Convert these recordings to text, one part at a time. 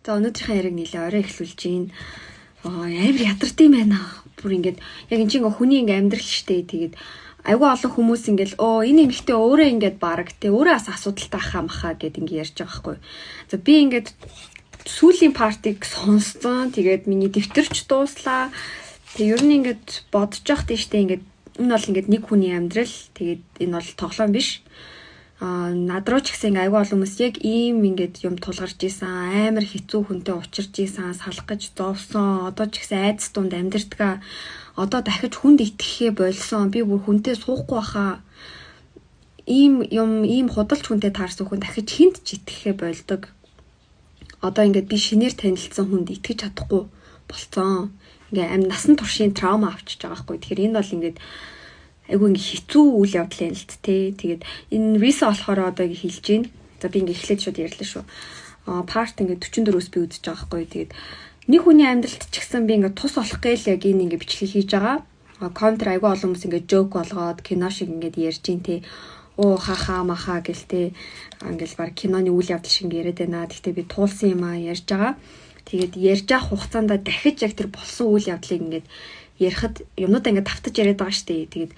За, өнөөдрийнхөө яриаг нэлээ орой эхлүүлж байна. Амар ядардаг юм байна. Бүр ингээд яг энэ чинь ингээ хүний ингээ амьдрал штэ. Тэгээд айгүй олон хүмүүс ингээл оо, энэ эмэгтэй өөрөө ингээд баг те өөрөө бас асуудалтай хаа махаа гэд ингээ ярьж байгаа байхгүй. За, би ингээд сүүлийн part ыг сонссон. Тэгээд миний дэвтэрч дууслаа. Тэг ер нь ингээд бодож явах тийштэй, ингээд энэ бол ингээд нэг хүний амьдрал. Тэгээд энэ бол тоглоом биш. Над руу ч гэсэн ингээ айгүй олон хүмүүс яг ийм ингээд юм тулгарч исэн, амар хэцүү хүнтэй учирч исэн, салах гэж зовсон, одоо ч гэсэн айдас дунд амьдэрдэг. Одоо дахиж хүнд итгэхээ болсон. Би бүр хүнтэй суухгүй баха. Ийм юм, ийм худалч хүнтэй таарсан хүн дахиж хүнд ч итгэхээ болдог. Одоо ингээд би шинээр танилцсан хүнд итгэж чадахгүй болцсон. Ингээ ам насан туршийн trauma авчиж байгаа байхгүй. Тэгэхээр энэ бол ингээд айгүй ингээ хэцүү үйл явдал юм л тэ. Тэгээд энэ Риса болохоор одоо ингээ хэлж байна. За, би ингээ эхлээд шууд ярьлаа шүү. Part ингээ 44-өөс би үзэж байгаа байхгүй. Тэгээд нэг хүний амьдралд ч гэсэн би ингээ тус болох гээл яг энэ ингээ бичлэг хийж байгаа. Comment ээр айгүй олон хүмүүс ингээ joke болгоод кино шиг ингээд ярьж гин те. Оо, хаха маха гэл те, ингээл баг киноны үйл явдал шиг ингээ яриад байна. Гэхдээ би туулсан юм а ярьж байгаа. Тэгээд ярьж явах хугацаанд дахиж яг тэр болсон үйл явдлыг ингээд ярихад юмнуудаа ингээд давтаж яриад байгаа шүү дээ. Тэгээд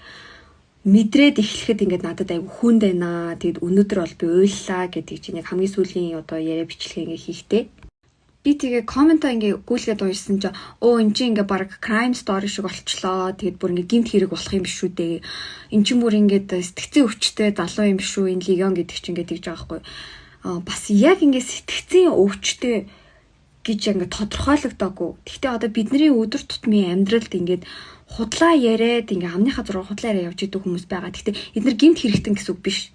мэдрээд эхлэхэд ингээд надад айгу хүнд байна. Тэгээд өнөөдөр бол би уйллаа гэдэг чинь яг хамгийн сүүлийн одоо яриа бичлэг ингээд хийхдээ би тэгээ comment оо ингээ гүйлгээд уншсан чинь өө, эн чинь ингээ баг crime story шиг болчлоо. Тэгээд бүр ингээ гэмт хэрэг болох юм биш үү дээ. Эн чинь бүр ингээд сэтгэцийн өвчтэй залуу юм биш үү, энэ Легион гэдэг чинь ингээ тэгж байгаа байхгүй. Бас яг ингээ сэтгэцийн өвчтэй гэж ингээ тодорхойлогдоогүй. Гэхдээ одоо бидний өдөр тутмын амьдралд ингээд худлаа яриад, ингээ амныхаа зураг худлаа яриа явж идэг хүмүүс байгаа. Гэхдээ эдгээр гэмт хэрэгтэн гэсэн үг биш.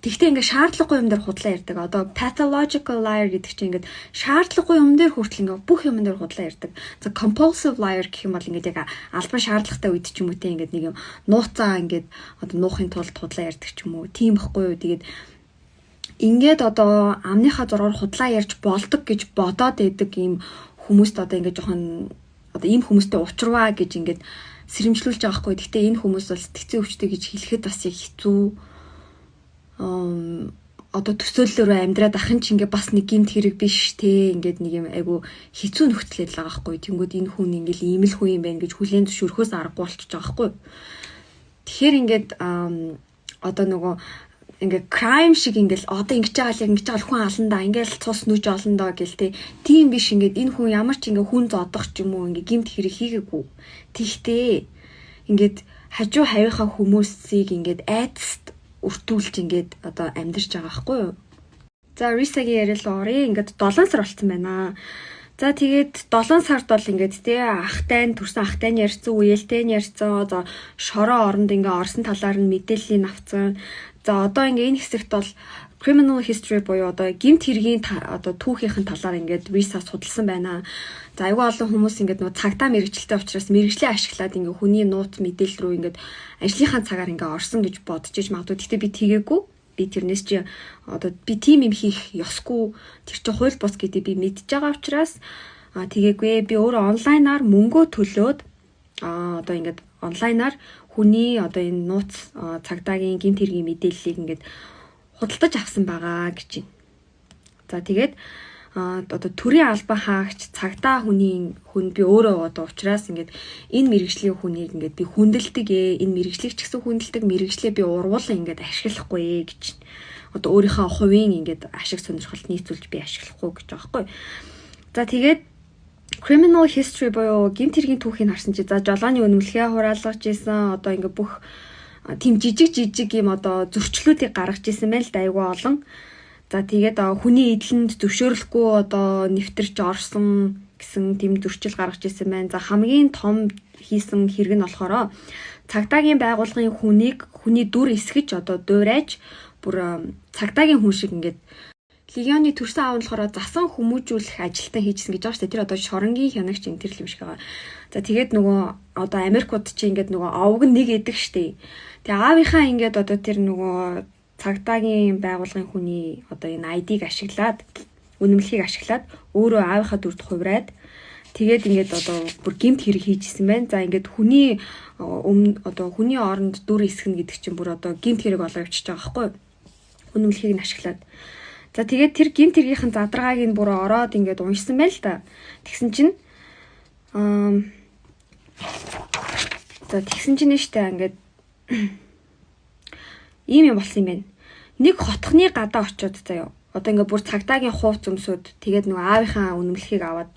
Тэгвэл ингээ шаардлагагүй юм дээр худлаа ярьдаг. Одоо pathological liar гэдэг чинь ингээд шаардлагагүй юм дээр хүртэл ингээ бүх юм дээр худлаа ярьдаг. За, compulsive liar гэх юм бол ингээд яг албан шаардлагатай үед ч юм уу те, ингээд нэг юм нууцаа ингээд одоо нуухын тулд худлаа ярьдаг ч юм уу. Тийм баггүй юу? Тэгээд ингээд одоо амныхаа зургаар худлаа ярьж болдог гэж бодоод байдаг ийм хүмүүст одоо ингээд жоохон одоо ийм хүмүүстэй учирваа гэж ингээд сэрэмжлүүлж байгаа хгүй. Гэхдээ энэ хүмүүс бол сэтгэцийн өвчтэй гэж хэлэхэд бас яг хэцүү, одоо төсөөллөөрөө амьдраад ахын чи ингээ бас нэг гэмт хэрэг биш те, ингээд нэг юм айгу хэцүү нөхцөл байдал байгаа хгүй. Тэнгүүд энэ хүн ингээл ийм л хүн юм байна гэж хүлээн зөвшөөрөхөөс аргагүй болчихж байгаа хгүй. Тэгэхээр ингээд одоо нөгөө ингээ crime шиг ингээл одоо ингэж байгаа л яг ингэж байгаа хүн алан да, ингээл цус нүж олон доо гэл те, тийм биш. Ингээд энэ хүн ямар ч ингээ хүн зодох ч юм уу, ингээ гэмт хэрэг хийгээгүй. Тэгтээ ингээд хажуу хавийнхаа хүмүүсийг ингээд айдаст өртүүлж ингээд одоо амьдарч байгаа байхгүй юу? За, Рисагийн яриа руу оръё. Ингээд 7 сар болцсон байна. За, тэгээд 7 сард бол ингээд те ахтай нь төрсэн, ахтай нь ярьсан, үеэлтэй нь ярьсан. За, шороо оронд ингээ орсон талаар нь мэдээллийг авцсан. За, одоо ингээ энэ хэсэгт бол criminal history буюу одоо гэмт хэргийн одоо түүхийнхэн талаар ингээд Риса судалсан байна. За, айгүй олон хүмүүс ингээд нөгөө цагдаа мэргэжилтэй учраас мэргэжлээ ашиглаад ингээд хүний нууц мэдээлэл рүү ингээд ажлынхаа цагаар ингээд орсон гэж бодож иж магадгүй. Гэхдээ би тэгээгүй. Би тэрнээс чи одоо би тийм юм хийх ёсгүй. Тэр чинь хууль бус гэдэг би мэдж байгаа учраас тэгээгүй. Би өөрөө online аар мөнгөө төлөөд одоо ингээд online аар хүний одоо энэ нууц цагдаагийн гэмт хэргийн мэдээллийг ингээд худалдаж авсан байгаа гэж байна. За, тэгээд одоо төрийн албан хаагч цагдаа хүний хүн би өөрөө одоо учраас ингээд энэ мэргэжлийн хүнийг ингээд би хүндэлдэг ээ. Энэ мэргэжлийг ч гэсэн хүндэлдэг, мэргэжлээ би ургуулan ингээд ашиглахгүй гэж, одоо өөрийнхөө хувийн ингээд ашиг сонирхолд нийцүүлж би ашиглахгүй гэж байгаа байхгүй. За, тэгээд criminal history буюу гэмт хэргийн түүхийг харсан чи, за, жолооны үнэмлэхээ хураалгаж исэн, одоо ингээд бүх тийм жижиг жижиг юм одоо зөрчлүүдийг гаргаж исэн байл да, айгүй олон. За, тэгээд хүний эдлэнд зөвшөөрлөхгүй одоо нэвтэрч орсон гэсэн тийм зөрчил гаргаж исэн байна. За, хамгийн том хийсэн хэрэг нь болохоор цагдаагийн байгууллагын хүнийг хүний дүр эсгэж одоо дуурайж бүр цагдаагийн хүн шиг ингээд Легионы төрсөн аав нь болохоор засан хүмүүжүүлэх ажилтан хийжсэн гэж байгаа шүү дээ. Тэр одоо шоронгийн хянагч энэ тэр л юм шиг байгаа. За, тэгээд нөгөө одоо Америкууд чи ингээд нөгөө овг нь нэг идэг шүү дээ. Тэгээ аавынхаа ингээд одоо тэр нөгөө цагдаагийн байгууллагын хүний одоо энэ ID-г ашиглаад, үнэмлэхийг ашиглаад өөрөө аавынхаа дүрд хувраад тэгээд ингээд одоо бүр гэмт хэрэг хийжсэн байна. За, ингээд хүний өмнө одоо хүний оронд дүр эсгэнэ гэдэг чинь бүр одоо гэмт хэрэг болоо явчихж байгаа байхгүй юу? Үнэмлэхийг нь ашиглаад. За тэгээд тэр гэмт хэргийнхэн задаргааг нь бүр ороод ингээд уншсан байна л да. Тэгсэн чинь за тэгсэн чинь штэ ингээд ийм юм болсон юм байна. Нэг хотхны гадаа очиод заяа. Одоо ингээд бүр цагдаагийн хувц өмсөд тэгээд нөгөө аавынхаа үнэмлэхийг аваад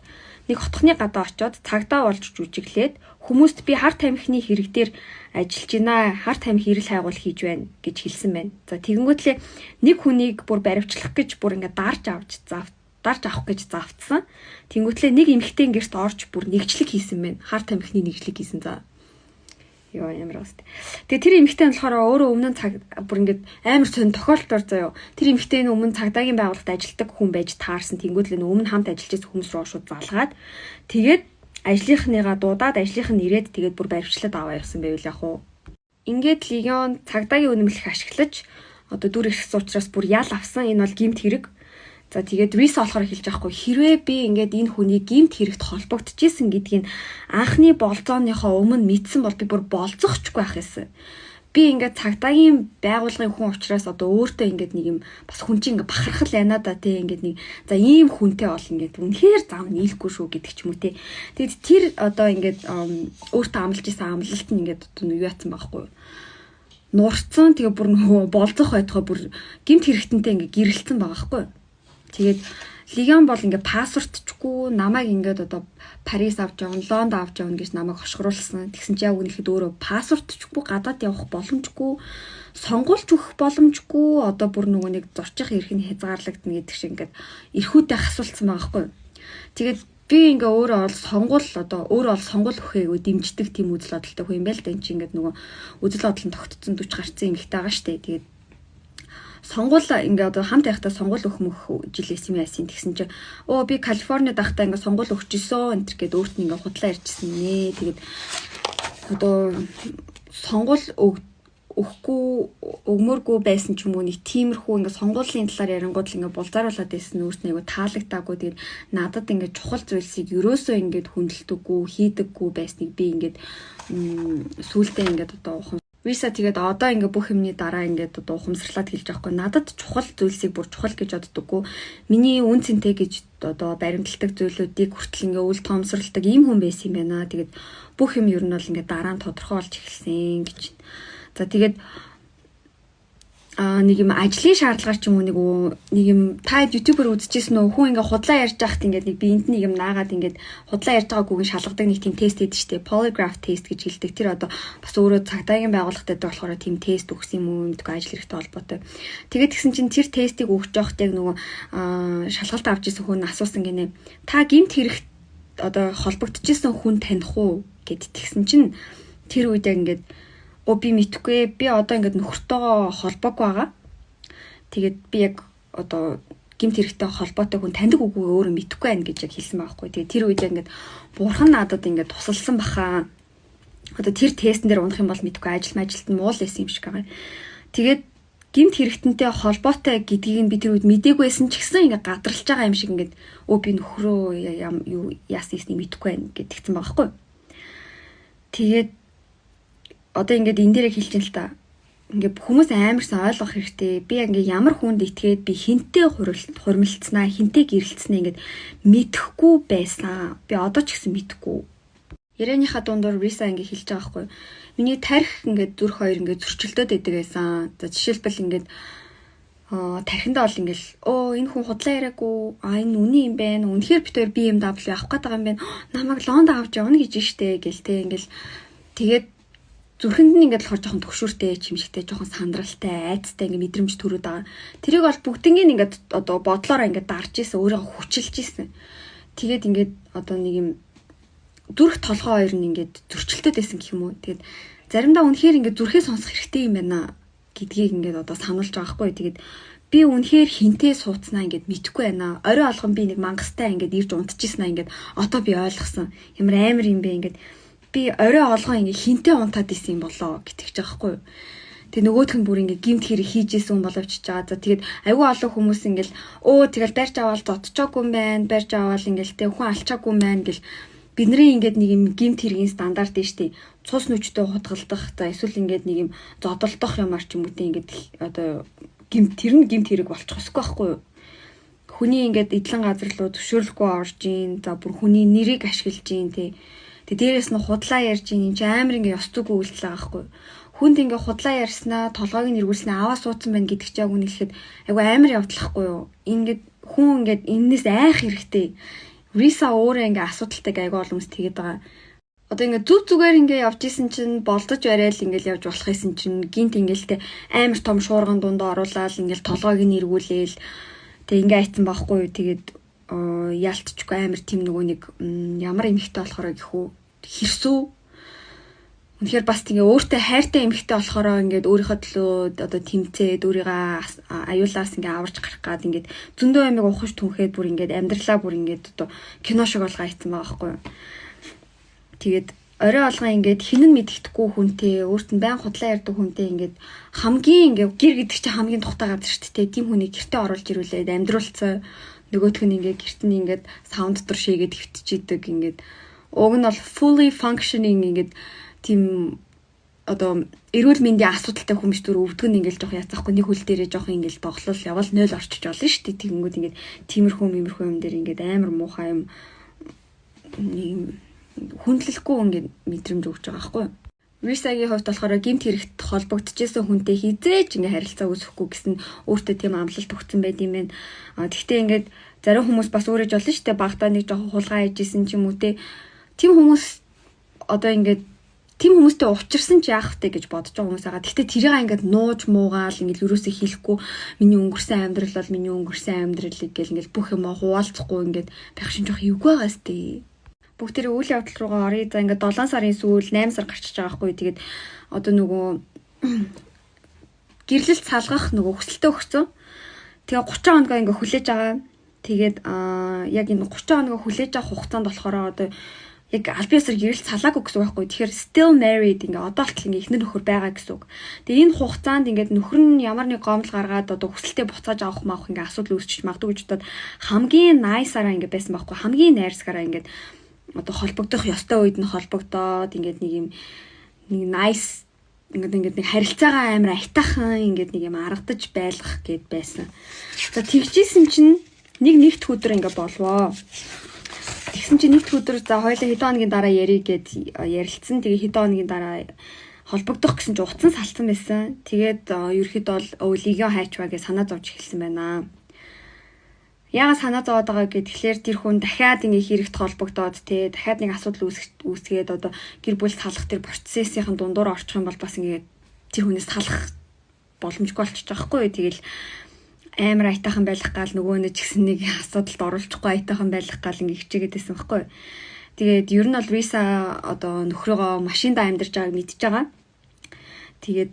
нэг хотхны гадаа очиод цагдаа болж жүжиглээд хүмүүст би хар тамхины хэрэг дээр ажиллаж байна. Хар тамхи эрэл хайгуул хийж байна гэж хэлсэн байна. За тэгэнгүүтлээ нэг хүнийг бүр баривчлах гэж бүр ингээд дарж авч дарж авах гэж завтсан. Тэнгүүтлээ нэг эмэгтэй гэрт орж бүр нэгжлэг хийсэн байна. Хар тамхины нэгжлэг хийсэн за. Йоо ямар бас. Тэгээ тэр эмэгтэй нь болохоор өөрөө өмнө нь цаг бүр ингээд амар сонь тохиолдолтоор заяо. Тэр эмэгтэй нь өмнө цагдаагийн байгууллагад ажилладаг хүн байж таарсан. Тэнгүүтлээ өмнө хамт ажиллаж байсан хүмүүс рүү шууд залгаад тэгээд ажлынхныгаа дуудаад ажлынх нь ирээд тэгээд бүр баривчлаад аваа явсан байвал яг уу. Ингээд Легион цагдаагийн үнэмлэх ашиглаж одоо дүр эрхсэн учраас бүр ял авсан. Энэ бол гэмт хэрэг. За тэгээд Риса болохоор хэлж байгаа хгүй хэрвээ би ингээд энэ хүний гэмт хэрэгт холбогдчихсэн гэдгийг анхны болзооныхоо өмнө мэдсэн бол би бүр болзохчгүй байх юмсан. Би ингээд цагдаагийн байгууллагын хүн учраас одоо өөртөө ингээд нэг юм бас хүн чинь ингээд бахархал байна да тий ингээд нэг за ийм хүнтэй бол ингээд үнэхээр зам нийлэхгүй шүү гэдэг ч юм уу тий. Тэгээд тэр одоо ингээд өөртөө амлаж исэн амлалт нь ингээд одоо юу яатсан байхгүй юу? Нурцсан тэгээ бүр нөгөө болзох байтугай бүр гэмт хэрэгтэнтэй ингээд гэрэлтсэн байгаа байхгүй юу? Тэгээд Легион бол ингээ паспортчгүй намайг ингээд одоо Парис авч явна, Лондон авч явна гэж намайг хошгоруулсан. Тэгсэн чи яг үнэхээр өөрөө паспортчгүй гадаад явах боломжгүй, сонгуульч өгөх боломжгүй, одоо бүр нөгөө нэг зорчих эрх нь хязгаарлагдана гэдэг шиг ингээд эрхүүдээ хасуулсан байгаа байхгүй юу. Тэгээд би ингээ өөрөө бол сонгуул одоо өөрөө бол сонгуул өгөхөө дэмждэг тийм үзэл бодолтой хүн юм байл та. Энд чи ингээд нөгөө үзэл бодол нь тогтцсон 40 гарцсан юм ихтэй байгаа штэ. Тэгээд сонгуул ингээ одоо хамт байхдаа сонгуул өгөх мөх жил байсан юм яасан тэгсэн чинь өө би Калифорнид байхдаа ингээ сонгуул өгч исэн энэ төр гээд өөрт нь ингээ худлаа ярьжсэн нэ. Тэгээд одоо сонгуул өгөхгүй өгмөргүй байсан ч юм уу нэг тиймэрхүү ингээ сонгуулийн талаар ярингууд л ингээ булзааруулад байсан өөрт нь айгу таалагдаагүй. Тэгээд надад ингээ чухал зүйлсийг ерөөсөө ингээд хүндэлдэггүй хийдэггүй байсныг би ингээд сүултээ ингээд одоо ухам Виса тэгээд одоо ингээ бүх юмны дараа ингээд одоо ухамсарлаад хэлж байгаа хгүй надад чухал зүйлсийг бүр чухал гэж боддоггүй. Миний үн цэнтэй гэж одоо баримталдаг зүйлүүдийг хүртэл ингээ үл тоомсорладаг ийм хүн байсан юм байна. Тэгээд бүх юм ер нь бол ингээ дараа нь тодорхой болж эхэлсэн гэж. За тэгээд нэг юм ажлын шаардлагаар ч юм уу нэг юм та YouTuber үзчихсэн үү? Хүн ингээ худлаа ярьж байхад ингээд нэг биеинд нэг юм наагаад ингээд худлаа ярьж байгаа гүгэн шалгадаг нэг тийм тест хийдэг штэ. Polygraph test гэж хэлдэг. Тэр одоо бас өөрөө цагдаагийн байгууллагатай болохоор тийм тест өгсөн юм уу гэдэггүй ажил хэрэгтэй холбоотой. Тэгээд тэгсэн чинь тэр тестийг өгч явахад яг нөгөө шалгалт авч исэн хүн асуусан гинэ. Та гэмт хэрэгт одоо холбогдчихсэн хүн таних уу гэд тэгсэн чинь тэр үед яг ингээд би мэдхгүй би одоо ингээд нөхөртөөгөө холбоогүй байгаа. Тэгээд би яг одоо гэмт хэрэгтэй холбоотой хүн таньдаг үгүй өөрөө мэдэхгүй байна гэж яг хэлсэн байхгүй. Тэгээд тэр үед яг ингээд бурхан надад ингээд тусалсан баха. Одоо тэр тестэн дээр унах юм бол мэдэхгүй ажил мажилт нь муул байсан юм шиг байгаа. Тэгээд гэмт хэрэгтэнтэй холбоотой гэдгийг нь би тэр үед мдээгүй байсан ч гэсэн ингээд гадралж байгаа юм шиг ингээд би нөхрөө юу яасан ийснийг мэдэхгүй байна гэд тэгсэн байгаа байхгүй. Тэгээд одоо ингээд энэ дээрээ хэлж байна л та. Ингээд хүмүүс амарсан ойлгох хэрэгтэй. Би ингээд ямар хүнд итгээд би хинтээ хурмилцсанаа, хинтээ гэрэлтснээ ингээд мэдэхгүй байсан. Би одоо ч гэсэн мэдэхгүй. Ярианыхаа дундуур Риса ингээд хэлж байгаа байхгүй. Миний тарих ингээд зүрх хоёр ингээд зөрчилдөд байдаг байсан. За жишээлбэл ингээд тархиндаа бол ингээл энэ хүн худлаа яриаггүй, энэ үний юм байна. Үнэхээр бид хоёр BMW авах гээд байгаа юм байна. Намайг Лондон авч явна гэж штэ гэл те ингээл тэгээд зүрхэнд нь ингээд болохоор жоохон төгшүүртэй чимшигтэй, жоохон сандралтай, айцтай ингээд мэдрэмж төрөөд байгаа. Тэрийг бол бүгднийг ингээд одоо бодлоороо ингээд дарж исэн, өөрийгөө хүчилж исэн. Тэгээд ингээд одоо нэг юм зүрх толгой хоёр нь ингээд зөрчилдөд байсан гэх юм уу. Тэгээд заримдаа үнэхээр ингээд зүрхээ сонсох хэрэгтэй юм байна гэдгийг ингээд одоо сануулж байгаа хгүй. Тэгээд би үнэхээр хинтээ сууцнаа ингээд мэдэхгүй байна. Орой болгон би нэг мангастай ингээд ирж унтчихснаа ингээд одоо би ойлгосон. Ямар амар юм бэ ингээд би орой олгон ингээ хинтээ унтаад исэн юм болоо гэтгэж байгаа хгүй юу. Тэгээ нөгөөх нь бүр ингээ гимт хэрэг хийж исэн хүн боловч байгаа. За тэгээд айгүй олон хүмүүс ингээл тэгэл барьж аваад зодчоогүй юм байна. Барьж аваад ингээл тэ хүн алчаагүй юм байна гэл бидний ингээд нэг юм гимт хэргийн стандарт нь штэ. Цус нүчтэй хутгалдах за эсвэл ингээд нэг юм зодолдох юмар ч юм уу тэ ингээд одоо гимт тэр нь гимт хэрэг болчих ёсгүй байхгүй юу. Хүний ингээд эдлэн газар руу зөвшөөрлөхгүй орж ийн. За бүр хүний нэрийг ашиглаж ийн тий. Тэг дээрээс нь худлаа ярьж ийн. Энд чинь амар ингээд ёс зүйгүй үйлдэл байгаа байхгүй. Хүнд ингээд худлаа ярьснаа, толгойг нь эргүүлснээ аваа суудсан байна гэдэг чинь яг үнэ хэлэхэд айгу амар явдлахгүй юу? Ингээд хүн ингээд эннээс айх хэрэгтэй. Риса өөрөө ингээд асуудалтай айгу олон хүмүүс тэгээд байгаа. Одоо ингээд зүг зүгээр ингээд явж исэн чинь болдож барайл ингээд явж болох исэн чинь гинт ингээд те амар том шуурган дунд оруулаад ингээд толгойг нь эргүүлээл тэг ингээд айцсан байхгүй юу. Тэгээд яалтчгүй амар тийм нөгөө нэг ямар эмэгтэй болохоор гэх үү хэрсүү. Үнэхээр бас тэгээ өөртөө хайртай эмэгтэй болохоор ингээд өөрийнхөө төлөө одоо тэмцээд өөрийгөө аюулаас ингээд аварч гарах гад ингээд зөндөө амиг ухаж түнхэд бүр ингээд амьдралаа бүр ингээд одоо кино шиг болгоо айцсан байгаа байхгүй юу. Тэгээд орой болгон ингээд хинэн мэддэхгүй хүнтэй өөрт нь байн худлаа ярьдаг хүнтэй ингээд хамгийн ингээд гэр гэдэг чинь хамгийн тухтай газар шүү дээ. Тийм хүнийг гэртээ оруулж ирүүлээд амьдруулцсан. Нөгөөх нь ингээд гэрт нь ингээд саунд дотор шийгээд хөвтчихийдэг ингээд уг нь бол fully functioning ингээд тийм одоо эрүүл мэндийн асуудалтай хүн биш түр өвдгөн ингээл жоох яцаахгүй нэг хөл дээрээ жоох ингээл тоглол явал 0 орчиж болно шүү дээ. Тэгэнгүүт ингээд тиймэрхүү мэмэрхүү юм дээр ингээд амар муухай юм нэг хүндлэхгүй ингээд мэдрэмж өгч байгаа байхгүй юу? Рисагийн хувьд болохоор гэмт хэрэгт холбогдчихсэн хүнтэй хизээж ингээ харилцаа үүсэхгүй гэсэн өөртөө тийм амлалт өгсөн байд юм байна. А тэгтээ ингээд зарим хүмүүс бас өөрөж болно шүү дээ. Багтаа нэг жоохон хулгай хийжсэн ч юм уу те. Тийм хүмүүс одоо ингээд тийм хүмүүстэй учирсан ч яах вэ гэж бодож байгаа хүмүүс байгаа. Гэхдээ тэрийг ингээд нууж муугаал ингээд юусоо хэлэхгүй миний өнгөрсөн амьдрал бол миний өнгөрсөн амьдрал гэл ингээд бүх юм хуваалцахгүй ингээд байх шин жоох эвгүй байгаас тээ. Бүгд тэр үйл явдал руугаа оръё. За ингээд 7 сарын сүүл 8 сар гарчиж байгаа байхгүй. Тэгээд одоо нөгөө гэрлэлт салгах нөгөө хүсэлтээ өгсөн. Тэгээ 30 хоногоо ингээд хүлээж байгаа. Тэгээд яг энэ 30 хоногоо хүлээж авах хугацаанд болохоор одоо яг аль биесээр гэрэлт салаагүй гэсэн үг байхгүй. Тэгэхээр still married ингээ одоо болтол ингээ эхнэр нөхөр байгаа гэсэн үг. Тэгээ энэ хугацаанд ингээд нөхөр нь ямар нэг гомдол гаргаад одоо хүсэлтээ буцааж авах маах ингээ асуудал үүсчих магадгүй гэж бодоод хамгийн nice-аараа ингээ байсан байхгүй. Хамгийн найрсагаараа ингээд одоо холбогдох ёстой үед нь холбогдоод ингээд нэг юм нэг nice ингээд нэг харилцаагаа амар аятайхан ингээд нэг юм аргадаж байлгах гэд байсан. За тэгжсэн чинь нэг нэгт өдөр ингээ болвоо. Тэгсэн чинь нэгд өдөр за хоёлаа хэдэн хоногийн дараа ярий гэд ярилцсан. Тэгээ хэдэн хоногийн дараа холбогдох гэсэн чинь утсан салцсан байсан. Тэгээд ерөөхдөө бол легион хайчваа гэж санаа зовж эхэлсэн байна. Яагаад санаа зовоод байгаа гэхээр тэр хүн дахиад ингээ хэрэгт холбогдоод те дахиад нэг асуудал үүсгээд одоо гэр бүл салах тэр процессийн дундуур орчих юм бол бас ингээ тэр хүнээс салах боломжгүй болчих жоохгүй. Тэгэл амар аятайхан байх гал нөгөө нэг ч гэсэн нэг асуудалд оруулчихгүй аятайхан байх гал ингээ хичээгээд байсан байхгүй. Тэгээд ер нь бол Риса одоо нөхрөөгөө машиндаа амьдарч байгааг мэдж байгаа. Тэгээд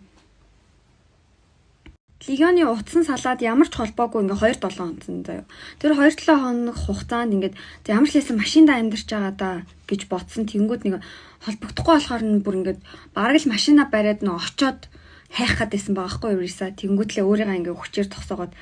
Легионы утсан салаад ямар ч холбоогүй ингээ 2-7 хонцсон заяа. Тэр 2-7 хоног хугацаанд ингээд ямар ч лээсэн машиндаа амьдарч байгаа даа гэж бодсон. Тэнгүүд нэг холбогдохгүй болохоор нь бүр ингээд бараг л машина бариад нөө очоод хайх гад байсан байгаа хгүй Риса. Тэнгүүтлээ өөрийгөө ингээ хүчээр зогсоогоод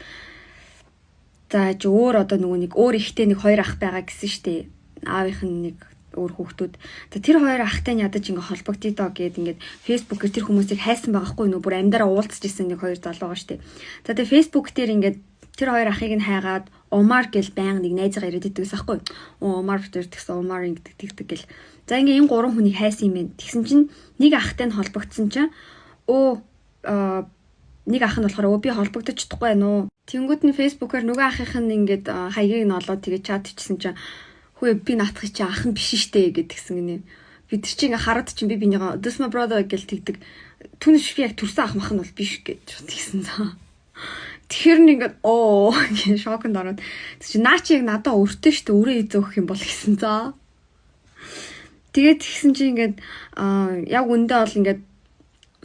за чи өөр одоо нөгөө нэг өөр ихтэй нэг хоёр ах байгаа гэсэн штэ. Аавынх нь нэг өөр хүүхдүүд. За тэр хоёр ахтай нь ядаж ингээ холбогдъё доо гэд ингээд Facebook-ээр тэр хүмүүсийг хайсан байгаа хгүй нөө бүр амьдараа уулзж исэн нэг хоёр залуу байгаа штэ. За тэгээ Facebook дээр ингээд тэр хоёр ахыг нь хайгаад Омар гэл баян нэг найзгаа яриад идэг гэсэн аахгүй. Омар битэр тэгсэн Омар ингэдэг тэгдэг гэл. За ингээ энэ гурван хүнийг хайсан юм байна. Тэгсэн чинь нэг ахтай нь холбогдсон чинь нэг ах нь болохоор би холбогдож чадахгүй байна уу. Тэнгүүд нь Facebook-аар нөгөө ахынх нь ингээд хаягийг нь олоод тэгээ чат хийчихсэн чинь хөөе би наатах чи ах нь биш штэ гэдгсэн гинэ. Би тэр чинь ингээ хараад чинь би бинийгаа this my brother гэл тэгдэг. Түүнээс би яг төрсөн ах мах нь бол биш гэж тэгсэн заа. Тэгэхээр нь ингээд оо гэж шоконд ороод тэр чинь наа чи яг надаа өртөө штэ өрөө изөөх юм бол гэсэн заа. Тэгээд тэгсэн чинь ингээд яг үндэ бол ингээд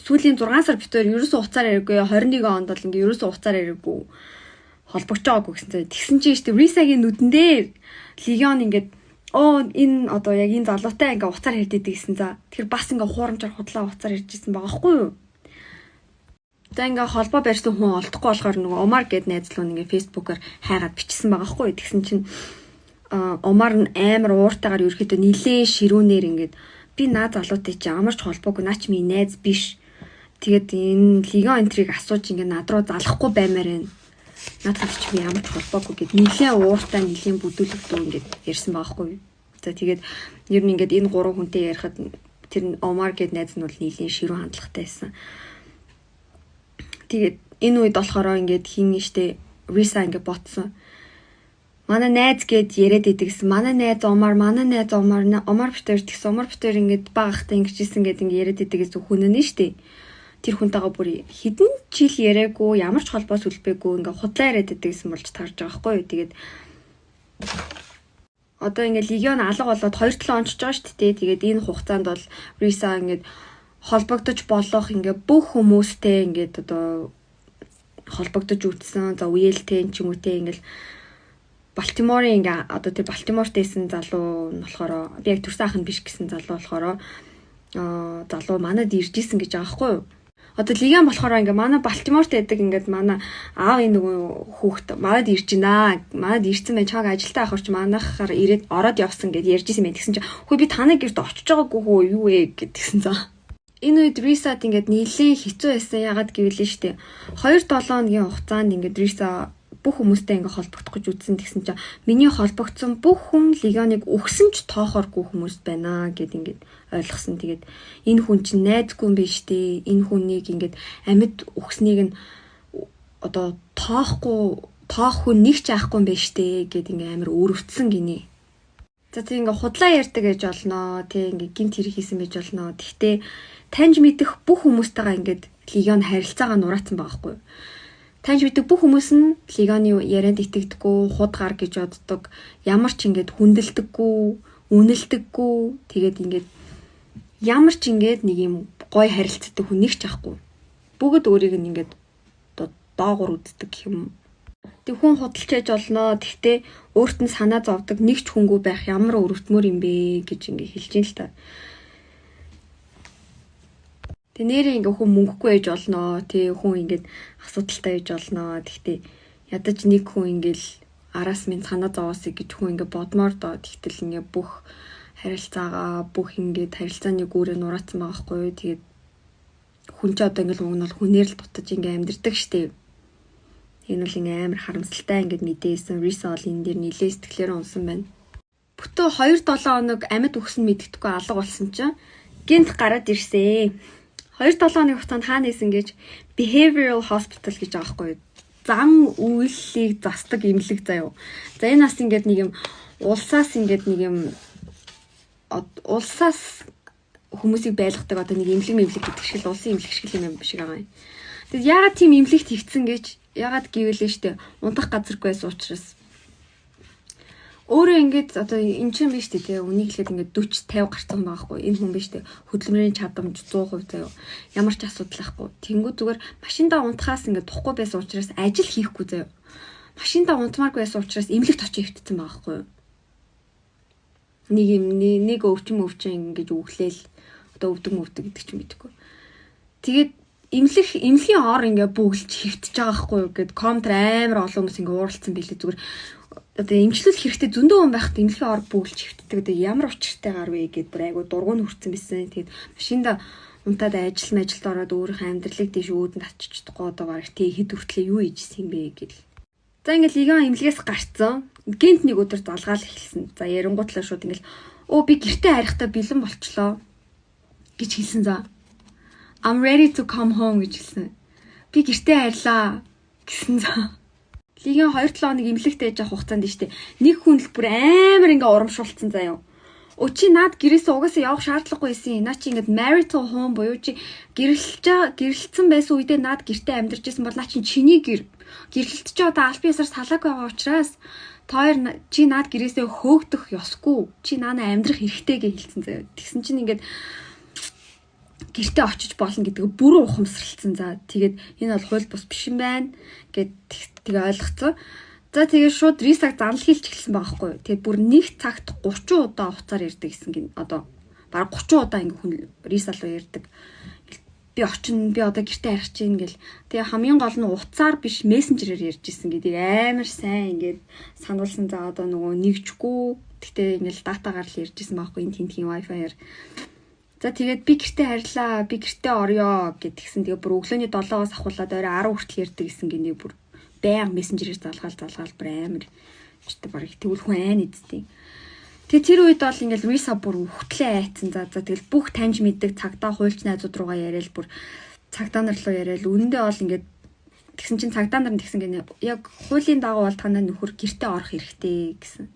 сүүлийн 6 сар битээр ерөөсөө уцаар яриаггүй 21 онд бол ингээд ерөөсөө уцаар яриаггүй холбогдож байгаагүй гэсэн чинь тэгсэн чинь штэ Рисагийн нүдэн дээр Легион ингээд энэ одоо яг энэ залуутай ингээ уцаар ярьд идэг гэсэн за. Тэгэхээр бас ингээ хуурамчаар худлаа уцаар ярьж исэн байгаа хгүй юу? За ингээ холбоо барьсан хүн олдохгүй болохоор нөгөө Омар гэд найз луу ингээ Facebook-оор хайгаад бичсэн байгаа хгүй юу? Тэгсэн чинь Омар нь амар ууртайгаар ерөөхдөө нилээ ширүүнээр ингээд би наа залуутай чи ямар ч холбоогүй наа чи миний найз биш. Тэгээд энэ Легион энтриг асууж ингээ над руу залахгүй баймаар байна. Наадхад чи ямар ч холбоогүй гэд нилээн ууртай нилээн бүдүүлэгдүү ингээд ярьсан байгаа хгүй. За тэгээд ер нь ингээд энэ гурван хүнтэй ярихад тэр Омар гэд найз нь бол нилээн ширүүн хандлагатай байсан. Тэгээд энэ үед болохоор ингээд хин штэ Риса ингээд ботсон. Манай найз гэд яриад идэг гэсэн. Манай найз Омар, манай найз Омар, Омар битэр тэгсэн. Омар битэр ингээд багахтай ингэжсэн гэд ингээд яриад идэг гэсэн хүн нь штэ. Тэр хүнтэйгээ бүр хэдэн жил яриаггүй, ямар ч холбоо сүлбээгүй ингээ худлаа яриад идэг гэсэн болж таарж байгаа байхгүй юу. Тэгээд одоо ингээ легион алга болоод 2-7 онцож байгаа шүү дээ. Тэгээд энэ хугацаанд бол Риса ингээд холбогдож болох ингээ бүх хүмүүстэй ингээд одоо холбогдож үтсэн. За үеэлтэй ч юм уу те ингээл Балтиморын ингээ одоо тэр Балтиморт байсан залуу нь болохоор би яг төрсөн ах нь биш гэсэн залуу болохоор залуу манад ирж исэн гэж байгаа байхгүй юу? Одоо Лиган болохоор ингээ манай Балтиморт байдаг ингээд манай аавын нөгөө хүүхэд манад ирж байна. Манад ирсэн байх чааг ажилдаа авах ч манайхаар ирээд ороод явсан гэд ярьж исэн байх. Тэгсэн чинь хөө би танай гэрт очиж байгаагүй хөө юу вэ гэдгсэн за. Энэ үед Рисад ингээд нэлээд хэцүү байсан. Ягаад гэвэл нь штэ 2-7 хоногийн хугацаанд ингээд Риса бүх хүмүүстэй ингээ холбогдох гэж үзсэн. Тэгсэн чинь миний холбогдсон бүх хүн легионыг өгсөн ч тоохооргүй хүмүүс байна гэд ингээд ойлгосон. Тэгээд энэ хүн чинь найзгүй юм биш үү? Энэ хүнийг ингээд амьд өгснийг нь одоо тоохгүй тоох хүн нэг ч аахгүй юм биш үү гэд ингээ амар өрөвдсөн гинэ. За тийм ингээ худлаа ярьдаг гэж олноо. Тэг ингээ гинт хэрэг хийсэн байж олноо. Тэгтээ таньж мэдэх бүх хүмүүстэйгээ ингээд легион харилцаагаа нураацсан байгаа хгүй юу? Таньж мэддэг бүх хүмүүс нь легионы ярианд итгэдэггүй, худ гар гэж боддог. Ямар ч ингээд хүндэлдэггүй, үнэлдэггүй. Тэгээд ингээд ямар ч ингээд нэг юм гой харилцдаг хүн нэг ч ахгүй. Бүгд өөрийг нь ингээд одоо доогуур үздэг гэх юм. Тэг хүн худалч яаж олноо. Тэгтээ өөрт нь санаа зовдөг нэг ч хүнгүй байх ямар өрөвдмөр юм бэ гэж ингээд хэлж ин л та. Тэг нэрээ ингээ хүн мөнгөгүй байж олноо. Тэг хүн ингээд асуудалтай байж олноо. Тэгтээ ядаж нэг хүн ингээл араас минь санаа зовоосыг гэж хүн ингээ бодмоор доо. Тэгтэл ингээ бүх харилцаагаа бүх ингээд харилцааны гүрээ нураацсан байгаа хгүй юу. Тэгээд хүн ч одоо ингээл уг нь бол хүнээр л дутаж ингээ амьдэрдэг штеп. Энэ бол ингээ амар харамсалтай ингээд мэдээсэн. Риса бол энэ дэр нилээ сэтгэлээр унсан байна. Бүтэн 2-7 хоног амьд үхсэн мэддэхгүй алга болсон чинь гинт гараад ирсэн. 2-7 хоногийн хугацаанд хаана исэн гэж behavioral hospital гэж байгаа байхгүй юу? Зам үйллийг засдаг эмнэлэг заяо. За энэ бас ингээд нэг юм улсаас ингээд нэг юм улсаас хүмүүсийг байлгадаг одоо нэг эмнэлэг мэмлэг гэдэг шиг л улсын эмнэлэг шиг юм шиг байгаа юм. Тэгээд яагаад тийм эмнэлэгт хэвтсэн гэж яагаад гэвэл нь штэ унтах газаргүй байсан учраас өөрөө ингээд одоо эн чинь биш үү те үнийг хэлээд ингээд 40 50 гарцсан байгаа хгүй энэ хүн биш үү хөдөлмөрийн чадамж 100% заяа ямар ч асуудал байхгүй тэнгүү зүгээр машиндаа унтахаас ингээд тухгүй байсан учраас ажил хийхгүй заяа машиндаа унтмааргүй байсан учраас эмнэлэгт очиж хэвтсэн байгаа хгүй нэг юм нэг өвчин өвчин ингэж өглөөл одоо өвдөг өвдөг гэдэг чинь мэдэхгүй тэгээд эмнэлгийн ор ингээ бөглөж хэвтэж байгаа хгүй юу гэд комтер амар олон хүмүүс ингээ ууралцсан билээ зүгээр одоо эмчлэл хэрэгтэй зөндөө хүн байхад эмнэлгийн ор бөглөж хэвтдэг одоо ямар учиртай гар вэ гэд бүр айгу дургуун хүртсэн байсан. Тэгээд машинда унтаад ажил мажилд ороод өөрийнхөө амьдралыг тийш өөдөнд татчих чадахгүй одоо бараг тий хэд хүртлээ юу хийжсэн юм бэ гэл. За ингээл легион эмнэлгээс гарцсан. Гинт нэг өдөр залгаал эхэлсэн. За ярингуутлаа шууд ингээл өө би гэртээ харихтаа бэлэн болчлоо гэж хэлсэн за. I'm ready to come home гэж хэлсэн. Би гэртээ харьлаа гэсэн за. Лигийн 2-7 хоног эмнэлэгт байж байгаа хугацаанд нь штэ нэг хүн л бүр амар ингээ урамшуулсан заяа. Өө чи наад гэрээсээ угаасаа явах шаардлагагүй байсан. Наа чи ингээд marital home буюу чи гэрлэж гэрлэлцэн байсан үедээ наад гэртээ амьдарч исэн бол наа чи чиний гэр. Гэрлэлт чи одоо албан ёсоор салаагүй байгаа учраас та хоёр чи наад гэрээсээ хөөгдөх ёсгүй. Чи наана амьдрах эрхтэй гэж хэлсэн заяа. Тэгсэн чинь ингээд гэртээ очиж болно гэдгээ бүрэн ухамсарлцсан. За тэгээд энэ бол хууль бус биш юм байна гэд тэгээ ойлгоцсон. За тэгээд шууд Рисаг занал хийлж эхэлсэн байгаа хгүй юу. Тэгээд бүр нэг цагт 30 удаа уцаар ирдэг гэсэн гин одоо бараг 30 удаа ингээ хүн Риса руу ирдэг. Би очино, би одоо гэртээ харих чинь гэл. Тэгээ хамгийн гол нь уцаар биш мессенжерээр ярьж исэн гэдгийг амар сайн ингээд сануулсан. За одоо нөгөө нэгжгүй. Гэтэ ингээл датагаар л ярьж исэн байхгүй энэ тентхийн wifi-аар. За тэгээд би гэртээ харьлаа, би гэртээ орё гэдгсэн. Тэгээ бүр өглөөний 7-оос ахуулаад орой 10 хүртэл ярьдаг гэсэн гинэ бүр. Баян мессенжерээр залгаал бүр амар чтэй барыг тэгвэл хүн айн эздэг. Тэгээ тэр үед бол ингээл Риса бүр үхтлээ айцсан. За тэгэл бүх таньж мэддэг цагдаа хуульч найзууд руугаа яриад бүр цагдаа нар руу яриад үнэндээ бол ингээд тэгсэн чинь цагдаа нар нь тэгсэн гинэ. Яг хуулийн дагуу бол танай нөхөр гэртээ орох хэрэгтэй гэсэн.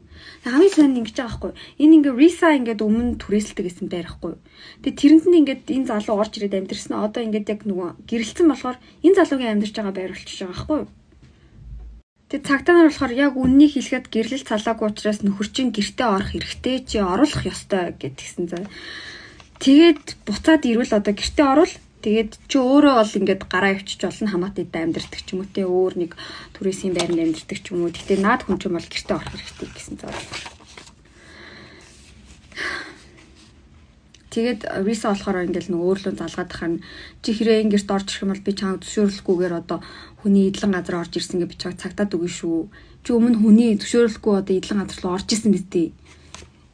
Тэг хамгийн сайн ингэж байгаа байхгүй. Энэ ингээ Риса ингээд өмнө түрээсэлдэг гэсэн байр байхгүй. Тэг тэрэнд нь ингээд энэ залуу орж ирээд амьдэрсэн. Одоо ингээд яг нөгөө гэрэлцэн болохоор энэ залуугийн амьдарч байгаа байр болчихж байгаа байхгүй. Тэг цагдаа нар болохоор яг үннийг хэлэхэд гэрлэл цалаагүй учраас нөхөр чинь гэртээ орох хэрэгтэй чи оруулах ёстой гэдгсэн заа. Тэгээд буцаад ирвэл одоо гэртээ оруул. Тэгээд чи өөрөө бол ингээд гараа явчих болно хамаатай дэ амьдардаг ч юм уу те өөр нэг түрээсийн байранд амьдардаг ч юм уу. Гэтэ наад хүн чинь бол гэртээ орох хэрэгтэй гэсэн заа. Тэгээд Риса болохоор ингээл нөгөө өөрлөө залгаад тахаар нь чи хэрэг энэ гэрт орж ирэх юм бол би чамайг зөвшөөрлөхгүйгээр одоо хүний эдлэн газар орж ирсэн гэж би чамайг цагтаад өгнө шүү. Чи өмнө хүний зөвшөөрлөхгүй одоо эдлэн газар руу орж ирсэн биз дээ.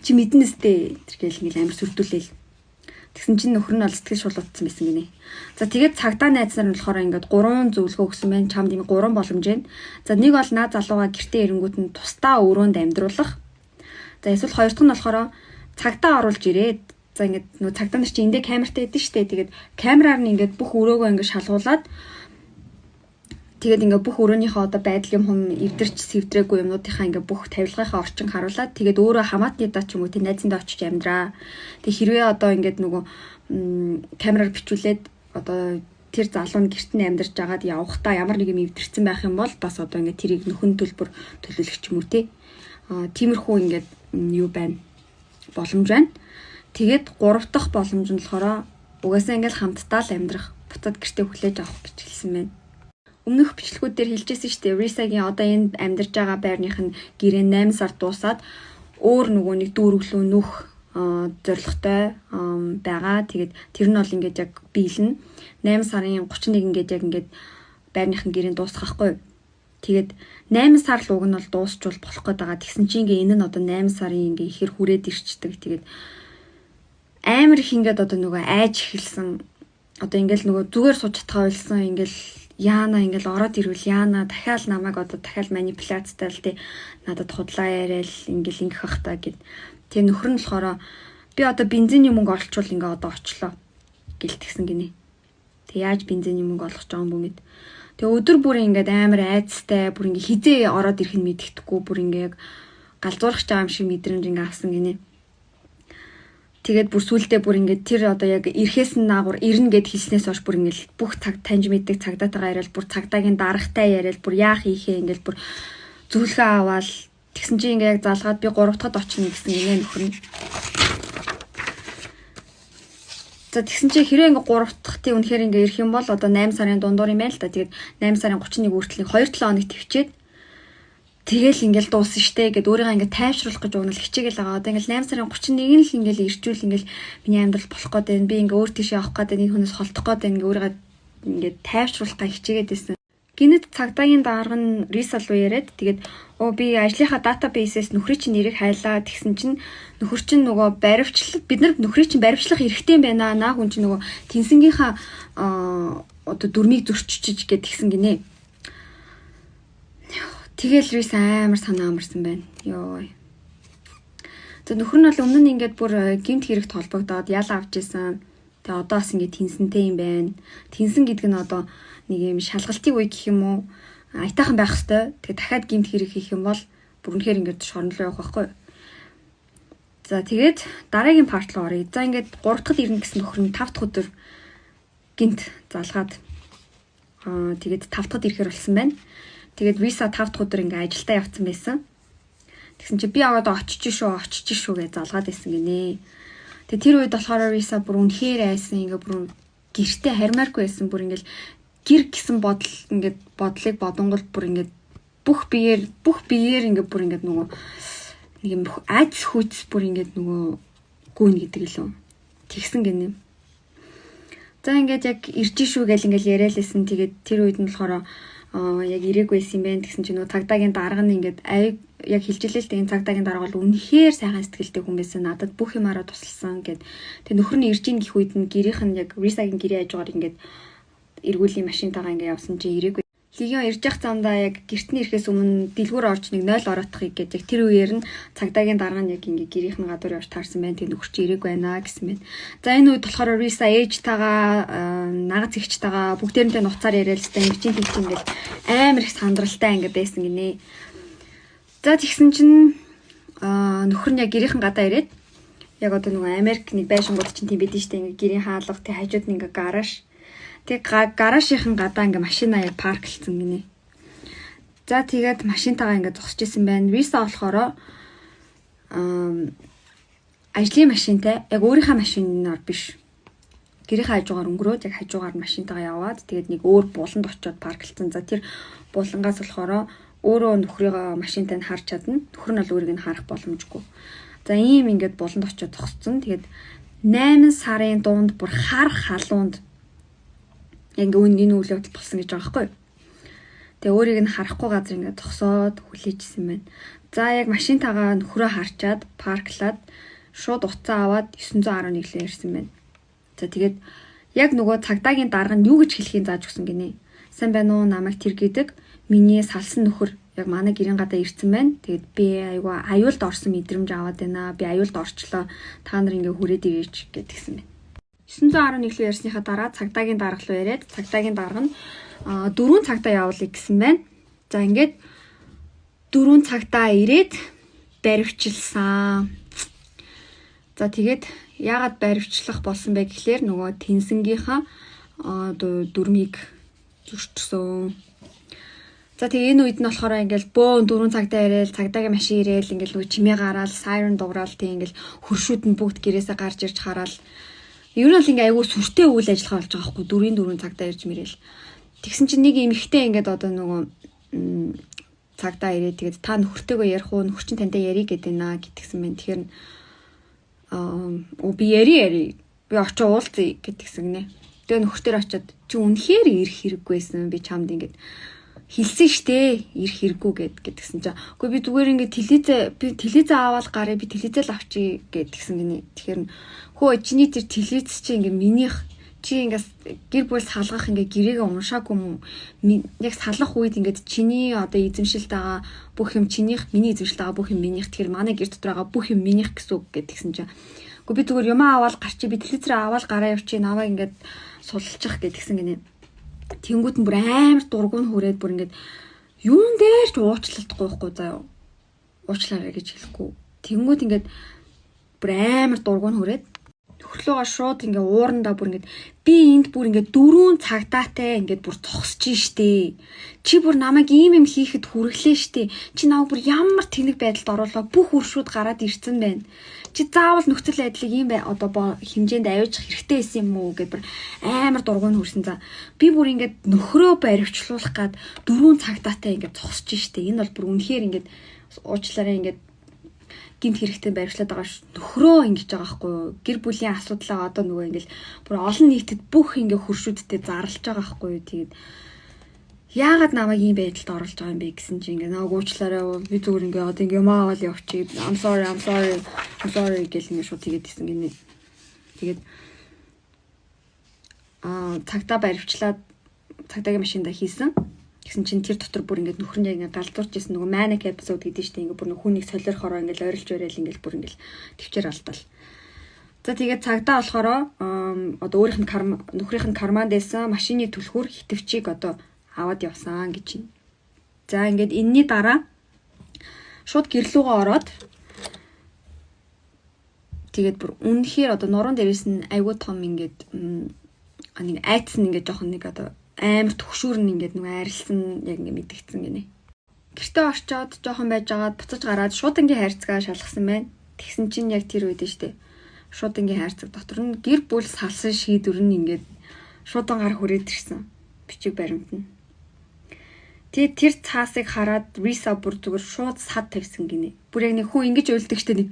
Чи мэднэ сте тэр гээл ингээл амар сүрдүүлээл. Тэгсэн чинь нөхөр нь бол сэтгэл шулуутсан байсан гинэ. За тэгээд цагдаа найз нар нь болохоор ингээд 3 зөвлөгөө өгсөн байна. Чамд ийм 3 боломж байна. За нэг бол наа залууга гэртээ ирэнгүүт нь тусдаа өрөөнд амьдруулах. За эсвэл хоёр дахь нь болохоор цагдаа оруулж ирээд за ингээд нөө цагдаа нар чи эндээ камертай байдэн штэ. Тэгээд камераар нь ингээд бүх өрөөгөө ингээд шалгуулад тэгээд ингээд бүх өрөөнийхөө одоо байдал юм хүм эвдэрч сэвдрээгүй юмнуудынхаа ингээд бүх тавилгынхаа орчин харуулад тэгээд өөрөө хамаатны даа ч юм уу тэ найзындаа очиж амьдраа. Тэг хэрвээ одоо ингээд нөгөө камераар бичүүлээд одоо тэр залуу нь гэрт нь амьдарч агаад явахдаа ямар нэг юм эвдэрсэн байх юм бол бас одоо ингээд тэрийг нөхөн төлбөр төлөвлөх ч юм уу те. Тиймэрхүү ингээд юу байна боломж байна. Тэгээд 3 дахь боломж нь болохоор угаасаа ингээд хамтдаа л амьдрах, буцаад гэртээ хүлээж авах гэж хэлсэн байна. Өмнөх бичлэгүүд дээр хэлжсэн шүү дээ. Рисагийн одоо энэ амьдарч байгаа байрных нь гэрээ 8 сар дуусаад өөр нөгөө нэг дүүргэлүү нүх зорилготой байгаа. Тэгээд тэр нь бол ингээд яг биелнэ. 8 сарын 31 ингээд яг ингээд байрных нь гэрээ дуусгах байхгүй. Тэгээд 8 сар л уг нь бол дуусчвал болох гээд байгаа. Тэгсэн чинь ингээ энэ нь одоо 8 сарын ингээ ихэр хүрээд ирчдэг. Тэгээд амар их ингээд одоо нөгөө айж эхэлсэн. Одоо ингээл нөгөө зүгээр сууж чадхаа болсон ингээл яана ингээл ороод ирвэл яана дахиад намайг одоо дахиад манипуляцтай л тий надад худлаа яриад ингээл ингэх бах та гэд. Тэгээ нөхөр нь болохоор би одоо бензиний мөнгө олчвол ингээ одоо очлоо гэл тэгсэн гинэ. Тэг яаж бензиний мөнгө олох гэж байгаа юм бүү мэд. Тэгээ өдөр бүр ингээд амар айцтай бүр ингээ хизээ ороод ирэх нь мэддэхгүй бүр ингээ яг галзуурах байгаа юм шиг мэдрэмж ингээ авсан гинэ. Тэгээд бүр сүулдэ бүр ингээд тэр одоо яг ирэхээс нь наагур ирнэ гэд хэлснээс хойш бүр ингээд бүх цаг таньж мэддэг цагдаатайгаа яриад бүр цагдаагийн дарагтай яриад бүр яах ийхээ ингээд бүр зөвлөгөө аваад тэгсэн чинь ингээд яг залгаад би 3 дахьд очино гэсэн гинэ нөхөр нь. За тэгсэн чинь хэрэг ингээд 3 дахьтын үнэхээр ингээд ирэх юм бол одоо 8 сарын дундуур юм байна л та. Тэгээд 8 сарын 31 хүртэл 2-7 хоног төвчээд тэгэл ингээл дуусна штэ гэд өөрийгөө ингээд тайвшруулах гэж угнал хичээгээл байгаа. Одоо ингээл 8 сарын 31-нд л ингээл ирчүүл ингээл миний амьдрал болох гээд байна. Би ингээ өөр тийшээ явах гээд байна. Энэ хүнээс холдох гээд байна. Ингээ өөрийгөө ингээд тайвшруулах гэж хичээгээд байсан. Гинэт цагдаагийн дарга нь Риса руу яриад тэгээд би ажлынхаа датабейсээс нөхрийн чинь нэрийг хайлаа тэгсэн чинь нөхөр чинь нөгөө баривчлал бид нар нөхрийн чинь баривчлах эрхтэй юм байна. Наа хүн чинь нөгөө тэнсэнгийнхаа одоо дүрмийг зөрчиж гэд тэгсэн гинэ. Тэгэл Рис амар санаа амарсан байна. Йой. За нөхөр нь бол өмнө нь ингээд бүр гэмт хэрэгт холбогдоод ял авч исэн. Тэгээ одоо бас ингээд тэнсэнтэй юм байна. Тэнсэн гэдэг нь одоо нэг юм шалгалтын үе гэх юм уу? Аятайхан байх хэвээр. Тэгээ дахиад гэмт хэрэг хийх юм бол бүр үнэхээр ингээд шорон руу явах байхгүй. За тэгээд дараагийн part руу оръё. За ингээд 3 дахь ирнэ гэсэн нөхөр нь 5 дахь өдөр гинт залгаад тэгээд 5 дахьд ирэхээр болсон байна. Тэгээд Visa 5 дахь өдөр ингээ ажилдаа явцсан байсан. Тэгсэн чи би аваад очиж шүү гэж залгаад байсан гинэ. Тэгээд тэр үед болохоор Visa бүр үнэхээр айсан ингээ бүр гэртээ хармааргүй байсан. Бүр ингээл гэр гэсэн бодол ингээд бодлыг бодонгол бүр ингээд бүх биеэр ингээд бүр ингээд нөгөө нэг юм айц хүйц бүр ингээд нөгөө гүн гэдэг лөө. Тэгсэн гинэ. За ингээд яг ирж шүү гэл ингээд яриа лсэн. Тэгээд тэр үед нь болохоор яг ирээгүй байсан юм байна. Тэгсэн чинь нөгөө цагдаагийн дарга нь ингээд яг хэлжилээ л дээ. Энэ цагдаагийн дарга бол үнэхээр сайхан сэтгэлтэй хүн байсан. Надад бүх юмараа тусалсан гэд. Тэгээ нөхөр нь ирж ийн гэх үед нь гэрийнх нь яг Рисагийн гэрээ хажуугаар ингээд эргүүлийн машинтайгаа ингээд явсан чинь ирээгүй. Легион ирж явах замдаа яг гэрт нь ирэхээс өмнө дэлгүүр орж нэг 0 ороотохыг гэж яг тэр үеэр нь цагдаагийн дарга нь яг ингээ гэрийнх нь гадуур явж таарсан байна. Тэгээ нөхөр чи ирээг байна гэсэн байна. За энэ үед болохоор Риса ээжтэйгээ, нагац эгчтэйгээ бүгдээрэнтэй нуцаар яриад л та ингэ чинь тэгч ингээл амар их сандралтай ингээ байсан гинэ. За тэгсэн чинь нөхөр нь яг гэрийнхэн гадаа ирээд яг одоо нөгөө Америк нэг байшингууд чинь тийм бидэн штэ ингээ гэрийн хаалга тэг хажууд нь ингээ гараж. Тэг гаражийн гадаа ингээ машина яг парклцсан гинэ. За тэгээд машинтайгаа ингээ зогсож исэн байна. Риса болохоор ажлын машинтай яг өөрийнхөө машинаар биш. Гэрийнхээ хажуугаар өнгөрөөд яг хажуугаар машинтайгаа яваад тэгээд нэг өөр буланд очиод парклцсан. За тэр булангаас болохоор өөрөө нөхрийгөө машинтай нь харж чадна. Нөхөр нь бол өөрийг нь харах боломжгүй. За ийм ингээд буланд очиод зогссон. Тэгээд 8 сарын дунд бүр хар халуунд яг ингээ энэ үйл явдал болсон гэж байгаа байхгүй. Тэгээ өөрийг нь харахгүй газар ингээ зогсоод хүлээжсэн байна. За яг машинтайгаа нөхрөө харчаад парклаад шууд утсаа аваад 911 лээ ирсэн байна. За тэгээд яг нөгөө цагдаагийн дарга нь юу гэж хэлхийг зааж өгсөн гинэ. Сайн байна уу, намайг тэр гэдэг. Миний салсан нөхөр яг манай гэрийн гадаа ирсэн байна. Тэгээд би айгүй аюулд орсон мэдрэмж аваад байна. Би аюулд орчлоо. Та нар ингээ хүрээд ирээч гэдгсэн байна. 911 лүү ярьсныхаа дараа цагдаагийн дарга руу яриад цагдаагийн дарга нь 4 цагтаа явуулъя гэсэн байна. За ингээд 4 цагтаа ирээд баривчилсан. За тэгээд яагаад баривчлах болсон бэ гэхлээр нөгөө тэнсэнгийнхаа дүрмийг зөрчсөн. За тэгээ энэ үед нь болохоор ингээл бөөн 4 цагтаа ирээл цагдаагийн машин ирээл ингээл нөгөө чимээ гараал сайрен дуграал тэг ингээл хөршүүд нь бүгд гэрээсээ гарч ирж хараал. Ер нь бол ингээ айгүй сүртэй үйл ажиллагаа болж байгаа байхгүй 4-ийн 4 цагтаа ирж мэрэл. Тэгсэн чинь нэг эмэгтэй ингээд одоо нөгөө цагдаа ирээд тэгээд та нөхөртэйгөө ярих уу, нөхөр чинь тантай ярих гэдэг наа гэтгсэн байна. Тэгэхээр би яри би очиж уулзъя гэтгсэн гинэ. Тэгээ нөхөр дээр очиод чи үнэхээр ирэх хэрэггүйсэн, би чамд ингээд хэлсэн штэ ирэх хэрэггүй гэд гэтгсэн чинь үгүй би зүгээр ингээд телевизээ би телевизээ аваад гараа, би телевизээ л авчий гэтгсэн гинэ. Тэгэхээр хөө чиний тэр телевиз чи ингээд минийх, чи ингээд гэр бүл салгах ингээд гэрээгээ уншаагүй юм уу? Яг салах үед ингээд чиний одоо эзэмшилт байгаа бүх юм чинийх, миний эзэмшилт байгаа бүх юм минийх. Тэгэхээр манай гэр дотор байгаа бүх юм минийх гэсэн үг гэдгсэн чинь үгүй би зүгээр юмаа аваад гарчи, би телевизрээ аваад гараа явчих, наваа ингээд сулалчих гэдгсэн гинэ. Тэнгүүд нь бүр амар дургуун хүрээд бүр ингээд юун дээр ч уучлалтгүй байхгүй заяа. Уучлаарай гэж хэлэхгүй. Тэнгүүд ингээд бүр амар дургуун хүрээд нөхөрлөөгөө шууд ингээ уурандаа бүр ингээд би энд бүр ингээд 4 цагдаатай ингээд бүр зогсож штэ. Чи бүр намайг ийм юм хийхэд хүргэлээ штэ. Чи намайг бүр ямар тэнэг байдалд оруулаа, бүх үршүүд гараад ирсэн байна. Чи заавал нөхцөл байдлыг ийм бай одоо хэмжээнд аваачих хэрэгтэй байсан юм уу гэд бүр амар дургуун хүрсэн. За би бүр ингээд нөхрөө баривчлуулах гад 4 цагдаатай ингээд зогсож штэ. Энэ бол бүр үнэхээр ингээд уучлаарай ингээд гинт хэрэгтэй баривчлаад байгаа ш. Нөхрөө ингэж байгаа байхгүй юу? Гэр бүлийн асуудлаа одоо нөгөө ингээл бүр олон нийтэд бүх ингээ хөршүүдтэй зарлж байгаа байхгүй юу? Тэгээд яагаад намайг ийм байдалд оруулж байгаа юм бэ гэсэн чинь ингээ намайг уучлаарай, би зүгээр ингээ одоо ингээ юм аваад явчих. I'm sorry, I'm sorry, I'm sorry гэл ингээ шууд тэгээд исэн гинэ. Тэгээд цагдаа баривчлаад цагдаагийн машинда хийсэн. Тэгсэн чинь тэр дотор бүр ингээд нөхөр нь яг ингээд галзуурч исэн, нөгөө manic episode гэдэг чинь ингээд бүр хүнийг солиорхороо ингээд ойролж ойрол ингээд бүр ингээд төвчээр алдаал. За тэгээд цагдаа болохоор одоо өөрийнх нь карм нөхрийнх нь карманд байсан машины түлхүүр хитвчийг одоо аваад явсан гэж байна. За ингээд энэний дараа шууд гэрлүүгөө ороод тэгээд бүр үнэхээр одоо нуруунд дээрээс нь айгүй том ингээд нэг айдас нь ингээд жоохон нэг одоо амар төгшүүр нь ингээд нэг арилсан яг ингээд мэдэгдсэн гинэ. Гэртээ орчоод жоохон байж байгаад буцаж гараад шуудангийн хайрцгаа шалгасан байна. Тэгсэн чинь яг тэр үед нь штэ. Шуудангийн хайрцаг дотор нь гэр бүл салсан шийдвэр нь ингээд шуудангаар хүрээд ирсэн. Бичиг баримт нь. Тэгээд тэр цаасыг хараад Риса бүр зүгээр шууд сад тавьсан гинэ. Бүр яг нэг хүн ингэж уйлдаг штэ, нэг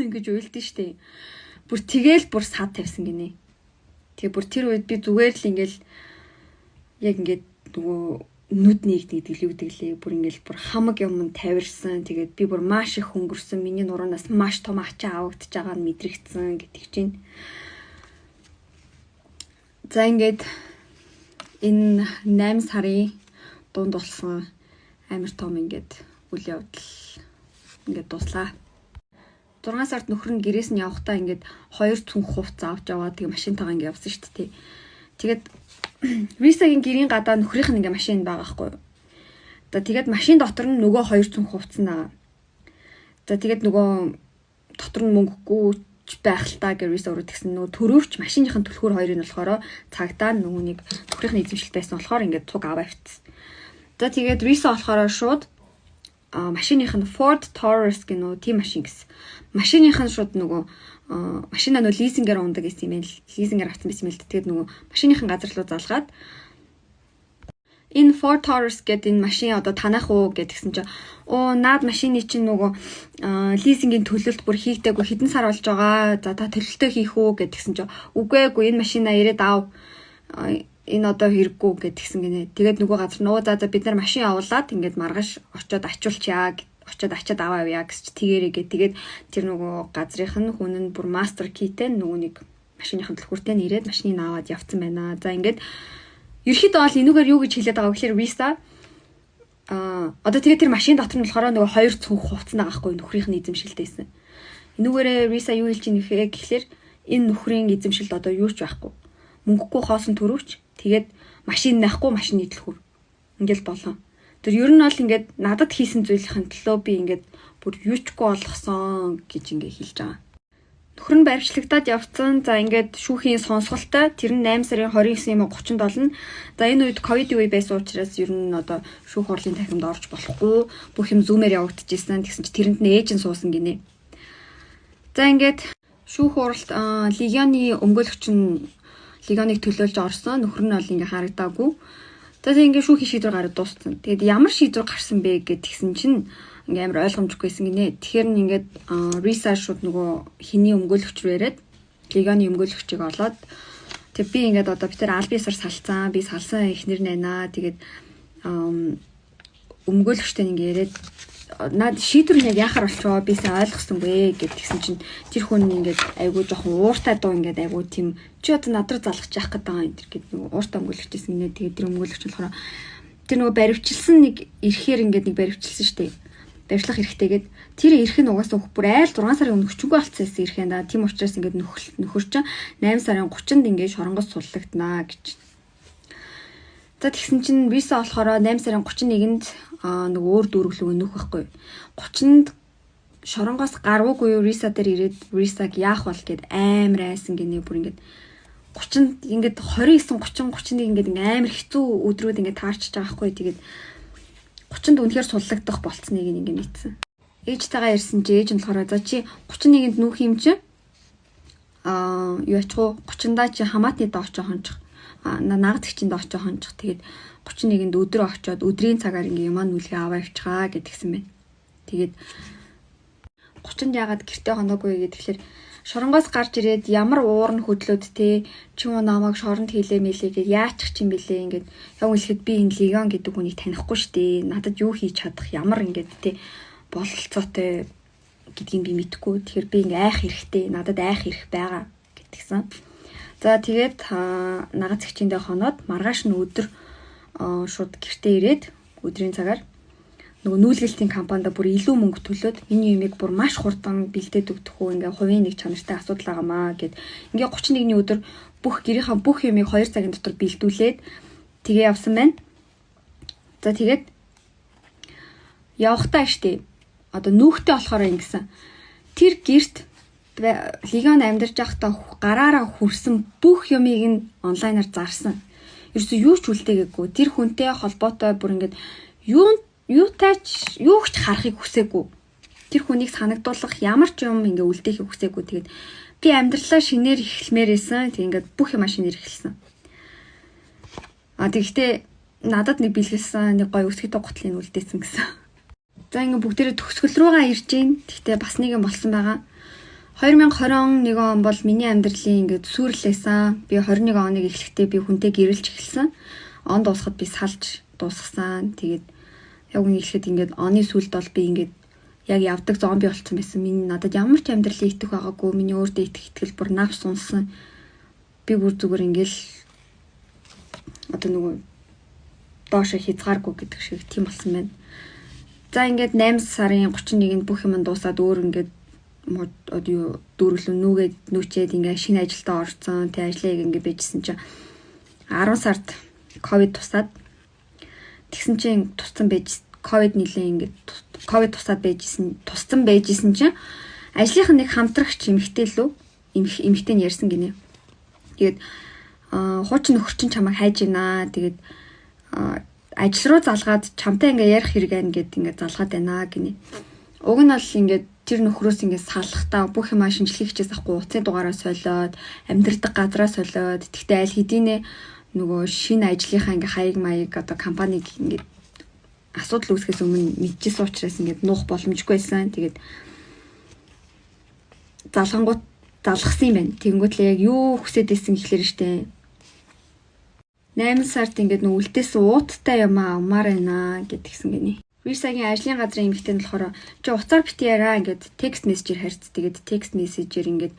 ингэж уйлдаг штэ. Бүр тэгэл бүр сад тавьсан гинэ. Тэгээ бүр тэр үед би зүгээр л ингээл яг ингээд нөгөө нүд нэгдэг л юу гэдэг лээ. Бүр ингээл бүр хамаг юм тавирсан. Тэгээд би бүр маш их хөнгөрсөн. Миний нуруунаас маш том ачаа авагдаж байгаа нь мэдрэгдсэн гэдэг чинь. За ингээд Энэ 8 сарын дунд болсон амар том ингээд үйл явдал ингээд дуслаа. 6 сард нөхөр нь гэрээс нь явахдаа ингээд 2 цүнх хувцас авч яваад тэгээ машинтайгаа ингээд явсан шүү дээ. Тэгээд Рисагийн гэрийн гадаа нөхрийнх нь ингээд машин байгаа байхгүй юу. За тэгээд машин дотор нь нөгөө 2 цүнх хувцас нь байгаа. За тэгээд нөгөө дотор нь мөнгөгүй байх л та гэж Риса өөрөө тэгсэн, нөгөө төрөвч машиныхын түлхүүр хоёрыг нь болохоор цагдаа нөгөө нэг нөхрийнх нь эзэмшилтэй байсан болохоор ингээд цуг аваа явцсан. За тэгээд Риса болохоор шууд машиных нь Ford Taurus гэх нөө тийм машин гэсэн. Машиных нь шууд нөгөө машина нөгөө лизингээр ундаг гэсэн юм л, лизингээр авсан байсан юм л. Тэгээд нөгөө машиныхын газар руу залгаад энэ Ford Taurus гэдэг энэ машин одоо танах уу гэдгсэн чинь оо наад машины чинь нөгөө лизингийн төлөлт бүр хийгдээгүй хэдэн сар болж байгаа. За та төлөлтөө хийх үү гэдгсэн чинь үгүй эгүй, энэ машина ирээд ав, энэ одоо хэрэггүй гэдгсэн гинэ. Тэгээд нөгөө газар нөө за за бид нар машин явуулаад ингээд маргааш очиод ачуулчаа, очиод ачаад аваа явъя гэж тэгээрээ гэ. Тэгээд тэр нөгөө газрынх нь хүн нь бүр master key-тэй нөгөө нэг машиныхын түлхүүртэй нь ирээд машиныг аваад явцсан байна. За ингээд ерөөхдөө бол энүүгээр юу гэж хэлээд байгаа вэ гэхээр Риса одоо тэгээд тэр машин дотор нь болохоор нөгөө хоёр цүнх хувцас байгаа байхгүй, нөхрийнх нь эзэмшилтэйсэн. Энүүгээрээ Риса юу хэлж ийн вэ гэхээр энэ нөхрийн эзэмшилд одоо юу ч байхгүй. Мөнгөгүй хоосон төрөвч, тэгээд машин байхгүй, машины түлхүүр. Ингээл болон. Тэр ер нь бол ингээд надад хийсэн зүйлийн төлөө би ингээд бүр юучгүй болгосон гэж ингээ хэлж байгаа. Нөхөр нь баривчлагдаад явцсан. За ингээд шүүхийн сонсголтой. Тэр нь 8 сарын 29 юм 37. За энэ үед ковидын үе байсан учраас ер нь одоо шүүх хурлын танхимд орж болохгүй. Бүх юм Zoom-ээр явагдчихсэн. Тэгсэн чи тэрэнд нь ээж нь суусан гинэ. За ингээд шүүх хуралд легионы өмгөөлөгч нь легионыг төлөөлж орсон. Нөхөр нь бол ингээ харагдаагүй. За тэг ингээ шүүхийн шийдвэр гараад дууссан. Тэгээд ямар шийдвэр гарсан бэ гэдгсэн чинь ингээ амар ойлгомжгүй байсан гинэ. Тэгэхээр нь ингээд Риса шууд нөгөө хиний өмгөөлөгч рүү яриад, легионы өмгөөлөгчийг олоод тэг би ингээд одоо би тэр аль биесээр салцсан. Би салсан эхнэр найнаа. Тэгээд өмгөөлөгчтэй ингээ яриад над шийдвэр нь яг яхаар болчихоо, би сайн ойлгосонгүй гэд тэгсэн чинь тэр хүн ингээд айгуу жоохон ууртай дуу, ингээд айгуу тийм чи одоо над руу залгах яах гээд байгаа энэ тэр гэд нөгөө ууртай өмгөөлөгчсэн гинэ. Тэгээд тэр өмгөөлөгч болохоор тэр нөгөө баривчилсан нэг ирэхээр ингээд нэг баривчилсан штэ, баривчлах эрхтэйгээд тэр эрх нь угаасаа бүр айл 6 сарын өмнө хүчингүй болцсон байсан эрх юм да. Тийм учраас ингээд нөхөр чинь 8 сарын 30-нд ингээд шоронгоос суллагдана гэж. За тэгсэн чинь Риса болохоор 8 сарын 31-нд нөгөө өөр дүүрэг лүү нөх байхгүй. 30-нд шоронгоос гарвуугүй юу Риса дээр ирээд Рисаг яах бол гэд амар айсан гинэ. Бүр ингээд 30-нд ингээд 29 30 31 ингээд амар хэцүү өдрүүд ингээд таарчж байгаа байхгүй. Тэгээд 30-нд үнэхээр суллагдах болцсныг ингээд мэдсэн. Ээжтэйгээ ирсэн чи ээж нь болохоор за чи 31-нд нүүх юм чи юу ачих уу, 30-даа чи хамаатны доо очоо хончих, нагад гिचинд очоо хончих. Тэгээд 31-нд өдрөө очоод өдрийн цагаар ингээ юмаа нүлгээ аваа явчихаа гэдгсэн байна. Тэгээд 30-нд яагаад гэртээ хоноогүй гэхээр шоронгоос гарч ирээд ямар уур нь хөдлөөд те чи юу намайг шоронд хийлээ мэлээ гэд яачих чинь бэлээ, ингээд яг үлэхэд би энэ легион гэдэг хүнийг танихгүй штэ, надад юу хийж чадах ямар ингээд те бололцоотой гэдгийг би мэдэхгүй, тэгэхээр би ингээ айх хэрэгтэй, надад айх эрх байгаа гэдгсэн. За тэгээд нагад цэгчиндээ хоноод маргааш нь өдөр шууд гэртээ ирээд өдрийн цагаар нөгөө нүүлгэлтийн компанид бүр илүү мөнгө төлөөд миний юмыг бүр маш хурдан бэлдээд өгдөх үү, ингээ хувийн нэг чанартай асуудал байгаамаа гэд ингээ 31-ний өдөр бүх гэрийнхаа бүх юмыг 2 цагийн дотор бэлдүүлээд тэгээ явсан байна. За тэгээд явахтаа штэ одоо нүүхтэй болохоор ингэсэн. Тэр гэрт легион амьдарч байхдаа гараараа хүрсэн бүх юмыг нь онлайнаар зарсан. Ерөөсөө юу ч үлдээгээгүй. Тэр хүнтэй холбоотой бүр ингээд юу юутай ч юу ч харахыг хүсээгүй. Тэр хүнийг санагдуулах ямар ч юм ингээ үлдээхийг хүсээгүй. Тэгээд би амьдралаа шинээр эхэлмээр байсан. Тэг ингээд бүх юмаа шинээр эхэлсэн. А тэгвэл надад нэг бэлгэлсэн нэг гоё өсгөтэй гутлыг үлдээсэн гэсэн. За ингээ бүгдээрээ төгсгөл рүүгээ ирж гин. Тэгтээ бас нэг юм болсон байгаа. 2021 он бол миний амьдралын ингээд сүрлээсэн. Би 21 оныг эхлэхдээ би хүнтэй гэрэлж эхэлсэн. Он дуусахад би салж дуусгасан. Тэгээд яг үнийг хэлэхэд ингээд оны сүүлд бол би ингээд яг явдаг зомби болцсон байсан. Миний надад ямар ч амьдралын итгэх байгаагүй. Миний өөртөө итгэх итгэл бүр навс унсан. Би бүр зүгээр ингээл Одоо нөгөө доошо хязгааргүй гэдэг шиг тийм болсон байна. За ингээд 8 сарын 31-нд бүх юм дуусаад өөр ингээд одоо юу дүүргэлэн нүгээд нүчээд ингээд шинэ ажилдаа орцсон. Тэг ажлаа ингээд байжсэн чинь 10 сард ковид тусаад тэгсэн чинь туссан байж ковид нилээ ингээд ковид тусаад байжсэн туссан байжсэн чинь ажлынх нь нэг хамтрагч эмэгтэй лүү эмэгтэй нь ярьсан гинэ. Тэгээд хуучин нөхөр чинь чамайг хайж байна. Тэгээд ажил руу залгаад чамтай ингээ ярих хэрэг байна гэд ингээ залгаад байна гинэ. Уг нь бол ингээд тэр нөхрөөс ингээд салахдаа бүх юмаа шинжлэх хичээс ахгүй утасны дугаараа солиод, амьдардаг газраа солиод, тэгтээ аль хэдийнэ нөгөө шинэ ажлынхаа ингээ хаяг маяг одоо компаниг ингээд асуудал үүсгэхээс өмнө мэдчихсэн учраас ингээд нуух боломжгүй байсан. Тэгээд залгангууд залгасан юм байна. Тэгэнгүүт л яг юу хүсээд исэн гэхлээр штэ 8 сард ингээд нөө үлдээсэн ууттай юм аа авмаар байна гэдгийгсэн гинэ. Рисагийн ажлын газрын эмэгтэй нь болохоор чи уцаар бити яриа ингээд text message ээр харьц. Тэгээд text message ээр ингээд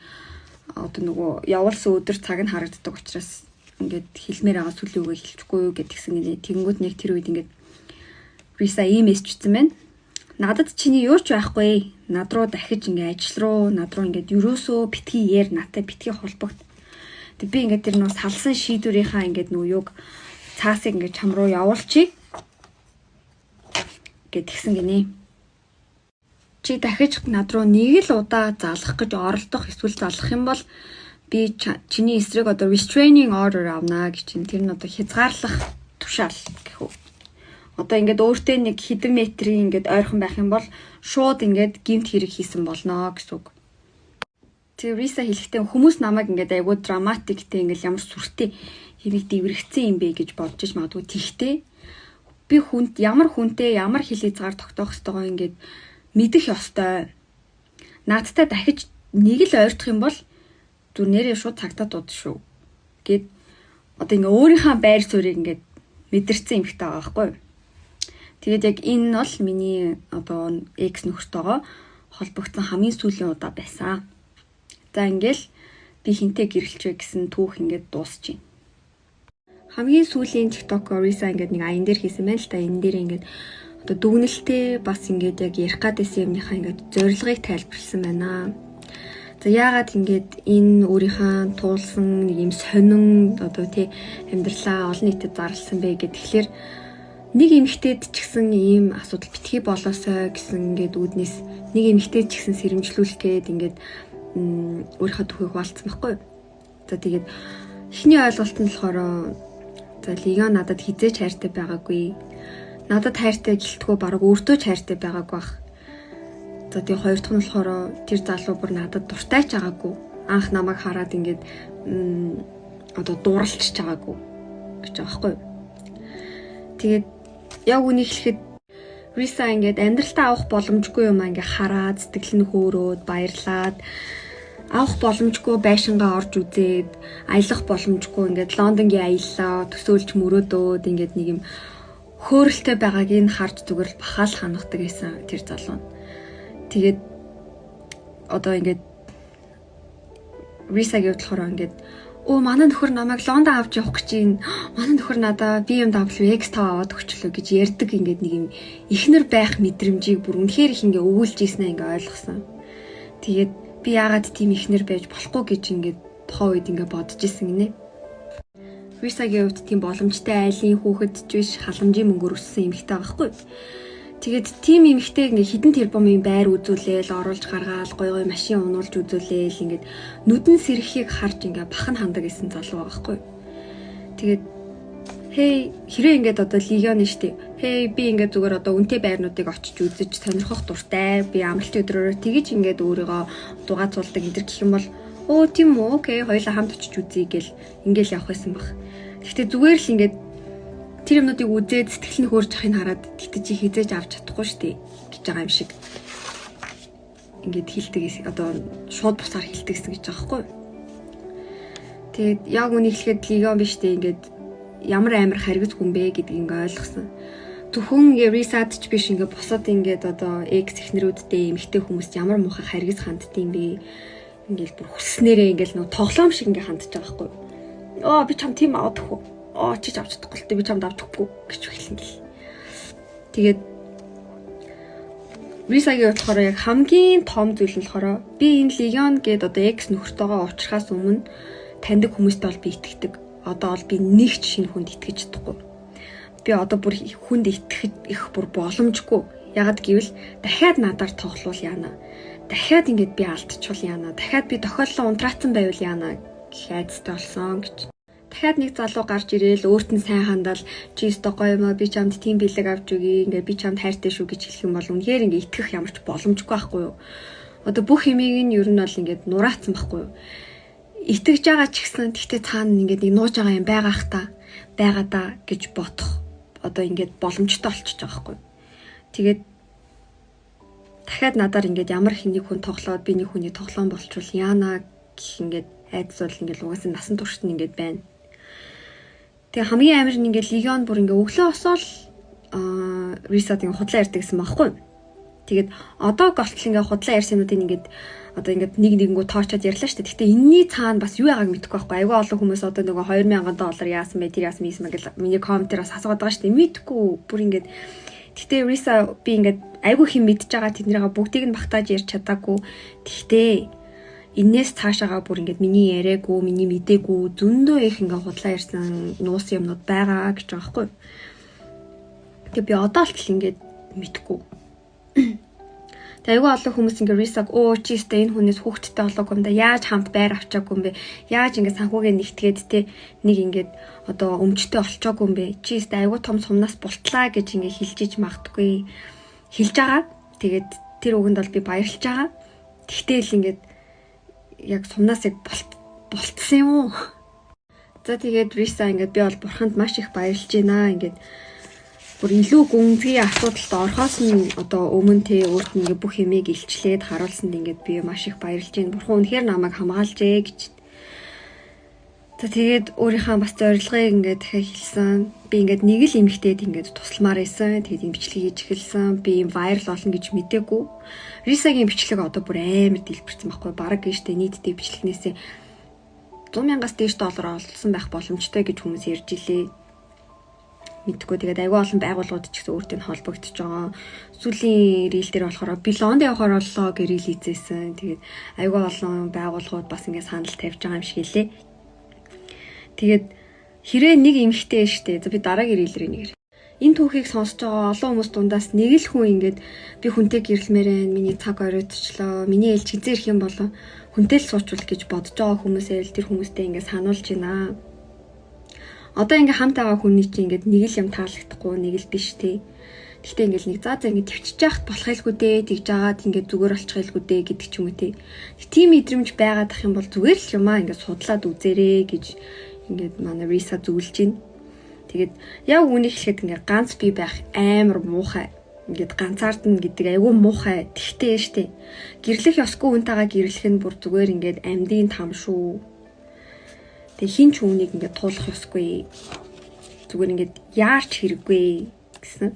одоо нөгөө явуулсан өдөр цаг нь харагддаг учраас ингээд хэлмээр байгаа сүлийн үгээ хэлчихгүй юу гэдгийгсэн гинэ. Тэгэнгүүт нэг тэр үед ингээд Риса ийм мессежсэн байна. Надад чиний юу ч байхгүй. Над руу дахиж ингээ ажил руу, над руу ингээд ерөөсөө битгий яар, надтай битгий холбогд. Тэг би ингээд тэр нөө салсан шийдвэрийнхаа ингээд нөө юг цаасыг ингээд чам руу явуулчих гэд тэгсэн гинэ. Чи дахиж над руу нэг л удаа залах гэж оролдох эсвэл залах юм бол би чиний эсрэг одоо restraining order авнаа гэж чинь тэр нь одоо хязгаарлах тушаал гэх үү. Одоо ингээд өөртөө нэг хэдэн метрийн ингээд ойрхон байх юм бол шууд ингээд гэмт хэрэг хийсэн болно гэсэн үг. Тэгээ Риса хэлэхдээ хүмүүс намайг ингээд айгуу dramatic тэй ингээд ямар сүртэй хэрэг дэврэгцэн юм бэ гэж бодож ич магадгүй. Тэгтээ би хүнд ямар хүнтэй ямар хил хязгаар тогтоох ёстойгоо ингээд мэдэх ёстой. Наадтай дахиж нэг л ойртох юм бол зүр нэрээ шууд цагтаа дууд шүү. Гэд одоо ингээ өөрийнхөө байр суурийг ингээд мэдэрсэн юмхтэй байгаа байхгүй юу? Тэгээд яг энэ бол миний одоо ex нөхөртөөгөө холбогдсон хамгийн сүүлийн удаа байсан. За ингээл би хинтээ гэрэлчвэ гэсэн түүх ингээд дуусч байна. Хамгийн сүүлийн TikTok Риса ингээд нэг аян дээр хийсэн байна л та. Энэ дээр ингээд одоо дүгнэлтээ бас ингээд яг ярих гад байсан юмныхаа ингээд зорилгыг тайлбарласан байна. За яагаад ингээд энэ өөрийнхөө туулсан нэг юм сонин одоо тий амьдралаа олон нийтэд зарласан бэ гэхэд тэгэхээр нэг эмэгтэйд ч гэсэн ийм асуудал битгий болоосой гэсэн ингээд үүднээс нэг эмэгтэйд ч гэсэн сэрэмжлүүлэх гээд ингээд өөрийнхөө түүхийг хуваалцсан байхгүй. За тэгээд эхний ойлголт нь болохоор за Легион надад хизээч хайртай байгаагүй. Надад хайртай гэлтгүү бараг өөртөө ч хайртай байгаагүй бах. За тэгээ хоёр дахь нь болохоор тэр залуу бүр надад дуртай ч байгаагүй. Анх намайг хараад ингээд одоо дууралчж байгаагүй гэж байгаа байхгүй. Тэгээд яг үнийг хэлэхэд Риса ингээд амьдралтаа авах боломжгүй юм аа ингээ хараад сэтгэл нь хөөрөөд баярлаад авах боломжгүй байшингаа орж үзээд аялах боломжгүй ингээд Лондонгийн аяллаа төсөөлж мөрөөдөөд ингээд нэг юм хөөрөлтэй байгааг нь харж зүгээр л бахаал хангадаг байсан тэр залуу. Тэгээд одоо ингээд Рисагийн болохоор ингээд өө манай нөхөр намайг Лондон авч явах гэж байна. Манай нөхөр надаа BMW X5 аваад өгчлөө гэж ярьдаг ингээд нэг юм ихнэр байх мэдрэмжийг бүр үнэхээр их ингээ өгүүлж ийснээ ингээ ойлгосон. Тэгээд би яагаад тийм ихнэр байж болохгүй гэж ингээд тухайн үед ингээ бодож исэн гинэ. Рисагийн хувьд тийм боломжтой айлын хүүхэд ч биш халамжийн мөнгөөр өссөн эмэгтэй байгаа хгүй. Тэгээд тийм эмэгтэй ингээ хэдэн тэрбумын байр үзүүлээл, оруулж гаргаал, гой гой машин унуулж үзүүлээл ингээд нүдэн сэрхийг харж ингээ бахан хандаг гэсэн залуу байгаа хгүй. Тэгээд хей хэрэг ингээд одоо легион штэ. Хей би ингээд зүгээр одоо үнэтэй байрнуудыг очиж үзэж сонирхох дуртай. Би амралтын өдрөөрөө тэгэж ингээд өөрийгөө дугаацуулдаг энэ гэх юм бол өө тийм үү окей хоёлаа хамт очиж үзье гэл ингээл явах байсан баг. Гэхдээ зүгээр л ингээд тэр юмнуудыг үзээд сэтгэл нь хөөрч ахыг хараад тэгтээ чи хизээж авч чадахгүй штэ гэж байгаа юм шиг ингээд хэлдэг одоо шууд бусаар хэлдэг гэсэн гэж байгаа байхгүй. Тэгээд яг үнийг хэлэхэд легион биш штэ ингээд ямар амар харгас хүн бэ гэдгийг ингээ ойлгосон. Зөвхөн ингээ Рисад ч биш ингээ бусад ингээд одоо ex эхнэрүүдтэй эмэгтэй хүмүүст ямар муухай харгас ханддсан бэ? Ингээл бүр хүснээрээ ингээл нөө тоглоом шиг ингээ хандж байгаа байхгүй. Оо би чам тийм аваад өгөх үү? "Оо чи авч чадахгүй л дээ, би чамд авч өгөхгүй" гэж хэлсэн гэл. Тэгээд Рисагийн болохоор яг хамгийн том зүйл нь болохоор би энэ Легион гээд одоо экс нөхөртөөгөө уулзрахаас өмнө таньдаг хүмүүстэй бол би итгэдэг. Одоо бол би нэг ч шинэ хүнд итгэж чадахгүй. Би одоо бүр хүнд итгэх их бүр боломжгүй. Ягаад гэвэл дахиад надаар тоглуул яана. Дахиад ингэж би алдчихвал яана. Дахиад би тохиоллоо унтраацсан байвал яана гэх айдастай болсон гэж. Дахиад нэг залуу гарч ирээл өөрт нь сайн хандаал чи өстой гоё юм аа, би чамд тийм бэлэг авч өгье, ингээ би чамд хайртай шүү гэж хэлэх юм бол үнэхээр ингээ итгэх ямар ч боломжгүй байхгүй юу. Одоо бүх хэмийг нь ер нь бол ингээд нураацсан байхгүй юу. Итгэж байгаа ч гэсэн тэгтээ цаана ингээд нэг нууж байгаа юм байгаах та байгаа да гэж бодох одоо ингээд боломжтой болчихж байгаа байхгүй юу. Тэгээд дахиад надаар ингээд ямар их нэг хүн тоглоод би нэг хүний тоглоом болчвол яана гэх ингээд айдас бол ингээд угаасаа насан туршид нь ингээд байна. Тэгээ хамгийн амар нь ингээд Легион бүр ингээд өглөө босоод Рисад ингээд худлаа ярьдаг гэсэн байхгүй. Тэгээд одоо голтол ингээд худлаа ярьсан юмнуудыг ингээд одоо ингээд нэг нэгэнгүү тоочоод ярьлаа шүү дээ. Гэхдээ энэний цаана бас юу байгааг мэдэхгүй байхгүй. Айгүй олон хүмүүс одоо нөгөө 2000 доллар яасан бэ, тэр яасан юм гэл миний комментээр бас асууад байгаа шүү дээ. Мэдэхгүй бүр ингээд. Гэхдээ Риса би ингээд айгүй хэм мэдж байгаа тэднийгээ бүгдийг нь багтааж ярьж чадаагүй. Гэхдээ энээс цаашаагаа бүр ингээд миний яриаггүй, миний мдээгүй зөндөө их ингээд худлаа ярьсан нуусан юмнууд байгаа гэж байгаа байхгүй. Тэгээ би одоо л ингээд мэдгүй. Тэгээ айгүй олон хүмүүс ингээд Рисаг өө чи өстэй энэ хүнээс хүүхэдтэй болоогүй юм да, яаж хамт байр авчаагүй юм бэ? Яаж ингээд санхүүгээ нэгтгээд те нэг ингээд одоо өмчтэй олчоогүй юм бэ? Чи өстэй айгүй том сумнаас бултлаа гэж ингээд хэлж иж магадгүй хэлж байгаа. Тэгээд тэр үгэнд бол би баярлж байгаа. Тэгтэл л ингээд яг сумнаас яг болтсон юм уу? За тэгээд Риса ингээд би бол бурханд маш их баярлж байна. Ингээд бүр илүү гүнзгий асуудалд орохоос нь одоо өмнө те өөрт нь ингээд бүх юмыг илчлээд харуулсанд ингээд би маш их баярлж байна. Бурхан үнэхээр намайг хамгаалжээ гэж. За тэгээд өөрийнхөө бас зорилгыг ингээд дахиад хэлсэн. Би ингээд нэг л эмэгтэйд ингээд тусламаар байсан. Тэгээд юм бичлэг хийж эхэлсэн. Би юм viral болно гэж мдээгүй. Рисагийн бичлэг одоо бүр амар дэлбэрсэн байхгүй. Бараг гэжтэй нийтдээ бичлэгнээсээ 100 мянгаас дээш доллар олсон байх боломжтой гэж хүмүүс ярьж илээ. Мэдгүй. Тэгээд айгүй олон байгууллагууд ч гэсэн өөртөө холбогдож байгаа. Сүүлийн reel дээр болохоор би Лондон явахаар боллоо гэж reel хийзээсэн. Тэгээд айгүй олон байгууллагууд бас ингээд санал тавьж байгаа юм шиг хэлээ. Тэгээд хэрэг нэг эмэгтэй штэ. За би дараагийн reel рүү нэг. Энэ түүхийг сонсож байгаа олон хүмүүс дундаас нэг л хүн ингээд би хүнтэй гэрлэмээр байна. Миний цаг оройтчлоо. Миний ээлж хизээ ирэх юм болов хүнтэй л суучвал гэж бодож байгаа хүмүүсээ л тэр хүмүүстэй ингээд сануулж байна. Одоо ингээ хамт байгаа хүний чинь ингээд нэг л юм таалагдахгүй, нэг л биш тий. Гэхдээ ингээд нэг за ингээд төвчж яхад болох айлгүй дээ, тэгж жагаад ингээд зүгээр болчих айлгүй дээ гэдэг ч юм уу тий. Тийм мэдрэмж байгаад ах юм бол зүгээр л юм аа ингээд судлаад үзээрэй гэж ингээд манай Риса зөвлөж байна. Тэгээд яг үүнийг хэлэхэд ингээд ганц би байх амар муухай. Ингээд ганцаардна гэдэг айгүй муухай. Тэгтээ штэ. Гэрлэх ёсгүй хүнтэйгээ гэрлэх нь бүр зүгээр ингээд амьдын там шүү. Тэгээ хин ч үүнийг ингээд туулах ёсгүй. Зүгээр ингээд яарч хэрэггүй гэсэн.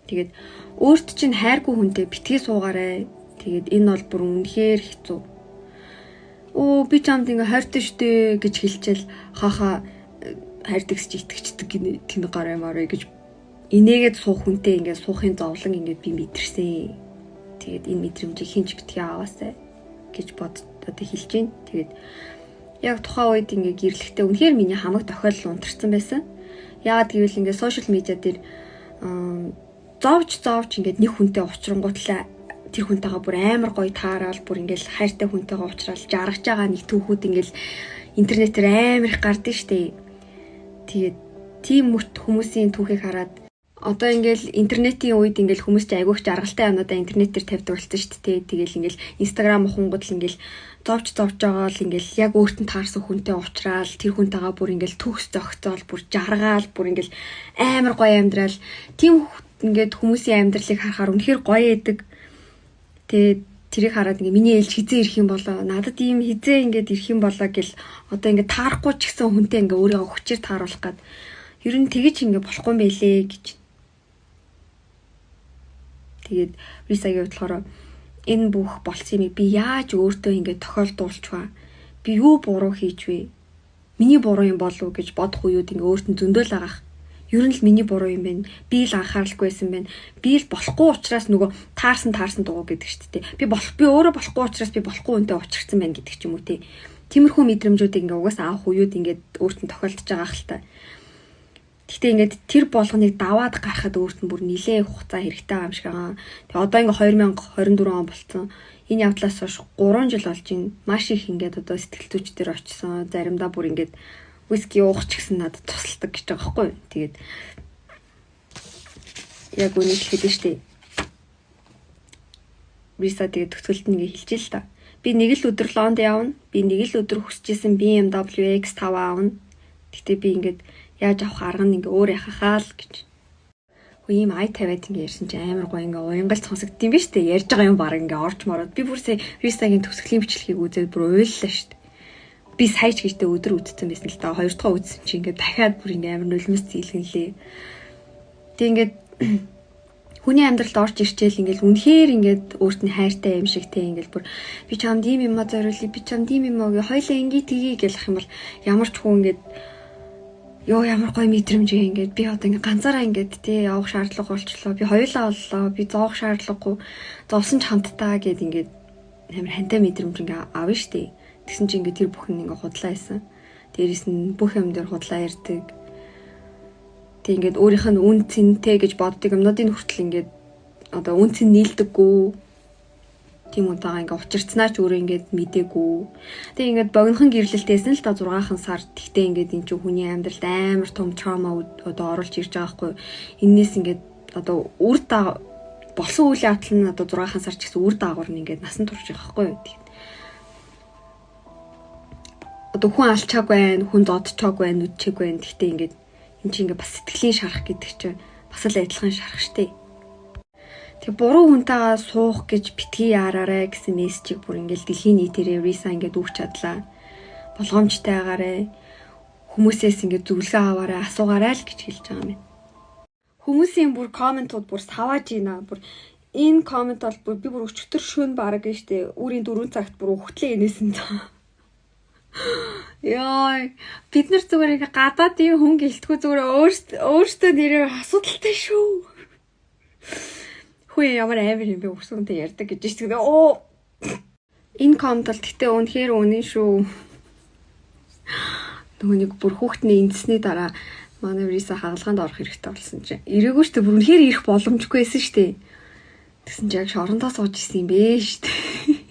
Тэгээд өөрт чинь хайргүй хүнтэй битгий суугаарай. Тэгээд энэ бол бүр үнэхээр хэцүү. Оо би чамд ингээ хайртай штэ гэж хэлчихэл хаха хайрдагс чи итгэждэг гинэ тэн гараа мараа гэж инээгээд суух хүнтэй ингээд суухын зовлон ингээд би мэдэрсэн. Тэгээд энэ мэдрэмжийг хинч битгий аваасай гэж бод одоо хэлж байна. Тэгээд яг тухайн үед ингээ гэрлэхдээ үнэхээр миний хамаг тохиолдол унтарсан байсан. Яагаад гэвэл ингээ сошиал медиа дээр зовж ингээд нэг хүнтэй уулзрангуутлаа тэр хүнтэйгээ бүр амар гоё таараал бүр ингээл хайртай хүнтэйгээ уулзраал жаргаж байгаа нэг түүхүүд ингээл интернетээр амар их гардыг штэ. Тэгээд тийм мөрт хүмүүсийн түүхийг хараад одоо ингээл интернетийн үед ингээл хүмүүс ч айгүйх жаргалтай юмнуудаа интернетээр тавьдаг болсон шүү дээ. Тэгэл ингээл Instagram ухангууд л ингээл зовж байгаа л ингээл яг өөрт нь таарсан хүнтэй уулзраал тэр хүнтэйгээ бүр ингээл төгс зохицоол бүр жаргаал бүр ингээл амар гоё амьдрал тийм ингээд хүмүүсийн амьдралыг харахаар үнэхээр гоё эдэг. Тэгээд тэрийг хараад ингээ миний ээлж хизээ ирэх юм болоо надад ийм хизээ ингээд ирэх юм болоо гэл одоо ингээд таарахгүй ч гэсэн хүнтэй ингээ өөрийгөө хүчээр тааруулах гад ер нь тэгэж ингээ болохгүй юм байлээ гэж. Тэгээд Рисагийн хувьд болохоор энэ бүх болсон юмыг би яаж өөртөө ингээд тохиолдуулчих вэ? Би юу буруу хийж вэ? Миний буруу юм болов уу гэж бодох үеуд ингээ өөрт нь зөндөөл агаах. Ер нь л миний буруу юм байна. Би л анхааралгүй байсан байна. Би л болохгүй учраас нөгөө таарсан таарсан дугуй гэдэг шүү дээ. Би өөрөө болохгүй учраас би болохгүй үнтэй учирсан байна гэдэг ч юм уу те. Тиймэрхүү мэдрэмжүүдийг ингээ угаасаа авах үеуд ингээд өөрт нь тохиолдож байгаа хэл та. Гэхдээ ингээд тэр болгоныг даваад гарахад өөрт нь бүр нилээн хугацаа хэрэгтэй байгаа юм шиг байгаа. Тэгээ одоо ингээ 2024 он болцсон. Энэ явдлаас хойш 3 жил болж байна. Маш их ингээд одоо сэтгэл зүйч дээр очисон. Заримдаа бүр ингээд виски уух ч гэсэн надад тусалдаг гэж байгаа байхгүй юу. Тэгээд яг үнийг хэлээд нь штэ. Риса тэгээд төгсгөлд нь ингээ хэлж л та. Би нэг л өдөр Лонд явна. Би нэг л өдөр хүсэжсэн BMW X5 аавна. Гэтэ би ингээд яаж авах арга нь ингээ өөр яхахаа л гэж. Хөө ийм ай тавиад ингээ ярьсан чи амар гоё ингээ уянгалт сонсогдсон юм биш үү? Ярьж байгаа юм баг ингээ орж мороод би бүр сая Рисагийн төгсгөлийн бичлэгийг үзээд бүр уйллаа шүү дээ. Би сая ч гэжтэй өдөр үзсэн байсан л та. Хоёр дахь үзсэн чи ингээ дахиад бүр ингээ амар нулимс зийлгэнлээ. Тэг ингээд хүний амьдралд орж ирчээл ингээл үнэхээр ингээд өөрт нь хайртай юм шиг те ингээл бүр би чамд ийм юм а зориулъя, би чамд ийм юм аа гэ хоёлаа ингээ тгий гэх юм бол ямар ч хүн ингээд ёо ямар гоё мэдрэмж юм ингээд би одоо ингээ ганцаараа ингээд те явах шаардлага болчлоо, би хоёулаа боллоо, би зоох шаардлагагүй, зовсон ч хамтдаа гэд ингээд амар хантай мэдрэмж ингээ авна штэ. Тэгсэн чинь ингээ тэр бүхэн ингээ худлаа байсан. Дээрээс нь бүх юм дээр худлаа ярьдаг. Тэг ингээд өөрийнх нь үн цэнтэй гэж боддог юмнуудын хүртэл ингээд одоо үн цэн нийлдэггүй. Тийм үнтэйгээ ингээд учирцнаа ч өөрөө ингээд мдээгүй. Тэг ингээд богинохон гэрлэлтээсэн л та 6 сар. Тэгтээ ингээд эн чинь хүний амьдралд амар том траума одоо оруулж ирж байгаа хгүй. Эннээс ингээд одоо үр даа болсон үйл явдал нь одоо 6 сар ч гэсэн үр дагавар нь ингээд насан турш байгаа хгүй. Тэгээд одоо хүн алчаагүй байна, хүн зодчоогүй байна, нүдчээгүй байна. Тэгтээ ингээд энэ чинь ингээ бас сэтгэлийн шарах гэдэг чинь бас л адилхан шарах штэ. Тэг буруу хүнтэйгээ суух гэж битгий яараарэ гэсэн мессежийг бүр ингээл дэлхийн нийтээрээ Риса ингээд өгч чадлаа. Болгоомжтой байгаарэ. Хүмүүсээс ингээд зөвлөгөө аваарэ, асуугаарай л гэж хэлж байгаа юм. Хүмүүсийн бүр комментууд бүр савааж ийна. Бүр энэ коммент бол бүр би бүр өчтөр шөн бараг штэ. Үүрийн 4 цагт бүр өгтлээ инээсэн цаа. Йой, бид нар зүгээр ингээ гадаад юм хүн гэлтгүй зүгээр өөртөө нэрээ асуудалтай шүү. Хүү ямар амар юм бэ өсгөнтэй ярьдаг гэж шүү дээ. Оо. Энэ коммент бол гэтээ үнэхээр үнэн шүү. Нөгөө нэг бүр хүүхдний эндсний дараа манай Риса хагалгаанд орох хэрэгтэй болсон чинь. Ирээгүй шүү дээ. Бүр үнэхээр ирэх боломжгүй байсан шүү дээ. Тэгсэн чинь яг шорондоо сууж исэн юм бэ шүү дээ.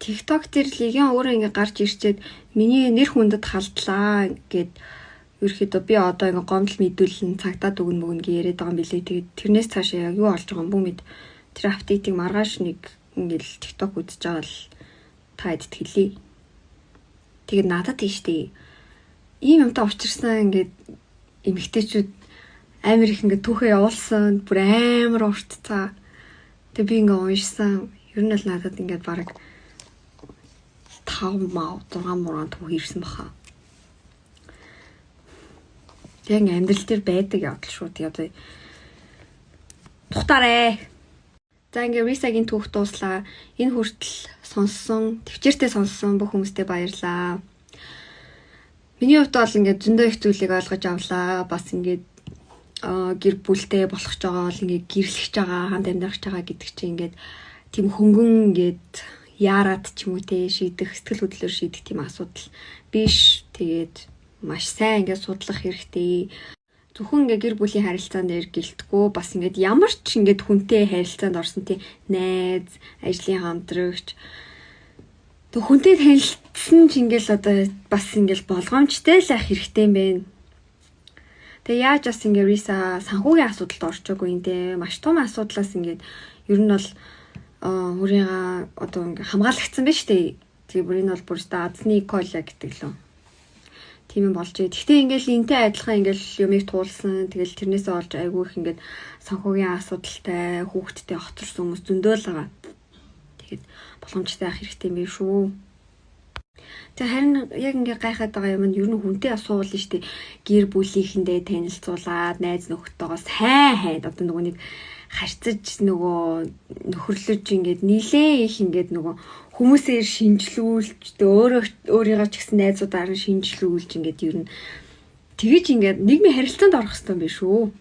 TikTok дээр легион өөрөө ингээ гарч ирчээд миний нэр хүндэд халдлаа гэд ерөөхдөө би одоо ингээ гомдол мэдүүлэн цагдаад өгнө мөгнө гэж яриад байгаа юм билээ. Тэгээд тэрнээс цаашаа яг юу болж байгаа юм бүү мэд. Тэр апдейтыг маргааш нэг ингээл TikTok үзэж байгаа л та эдд хэлье. Тэгээд надад тийш дээ. Ийм юмтай учирсан ингээд эмэгтэйчүүд амар их ингээд түүхээ явуулсан. Бүр амар урт цаа. Тэгээд би ингээ уншсан. Ер нь л надад ингээд бараг 5 мав 6 муран түүх ирсэн баха. Яг амьдрал дээр байдаг явдал шүү. Тэгээ одоо тухтаарэ. За ингээ Рисагийн түүх дууслаа. Энэ хүртэл сонссон, төвчээртэй сонссон бүх хүмүүстээ баярлаа. Миний хувьд бол ингээд зөндөө их зүйлийг ойлгож авлаа. Бас ингээд гэр бүлтэй болох ч байгаа бол ингээд гэрлэх байгаа, хамт амьдрах байгаа гэдэг чинь ингээд тийм хөнгөн ингээд яарад ч юм уу те шийдэх, сэтгэл хөдлөлөөр шийдэх тийм асуудал биш. Тэгээд маш сайн ингээд судлах хэрэгтэй. Зөвхөн ингээд гэр бүлийн харилцаан дээр гэлтгүү бас ингээд ямар ч ингээд хүнтэй харилцаанд орсон тий найз, ажлын хамтрагч тэг хүнтэй танилцсан ч ингээд одоо бас ингээд болгоомжтой л байх хэрэгтэй юм байна. Тэгээ яаж бас ингээд Риса санхүүгийн асуудалд орчоогүй юм те маш том асуудлаас ингээд ер нь бол өөрийгөө одоо ингээ хамгаалагдсан байж тээ. Тэгээ бүр энэ бол бүр өстой азны кола гэдэг лөө. Тийм юм болж ээ. Гэхдээ ингээл энтэй адилхан ингээл юмыг туулсан. Тэгэл тэрнээсээ олж айгүй их ингээд санхүүгийн асуудалтай, хүүхдтэй хоцорсон хүмүүс зөндөө л байгаа. Тэгээд боломжтой байх хэрэгтэй юм биш үү? Тэг харин яг ингээ гайхаад байгаа юм нь ер нь хүнтэй асуувал нь штэ гэр бүлийнхэндээ танилцуулаад найз нөхдөдөө сайн хайд одоо нөгөө нэг харьцаж нөгөө нөхөрлөж ингээд нилээ их ингээд нөгөө хүмүүсээр шинжлүүлж, өөрөө өөрийгөө ч гэсэн найзуудаар нь шинжлүүлж, ингээд ер нь тэгэж ингээд нийгмийн харилцаанд орох хэрэгтэй юм биш үү?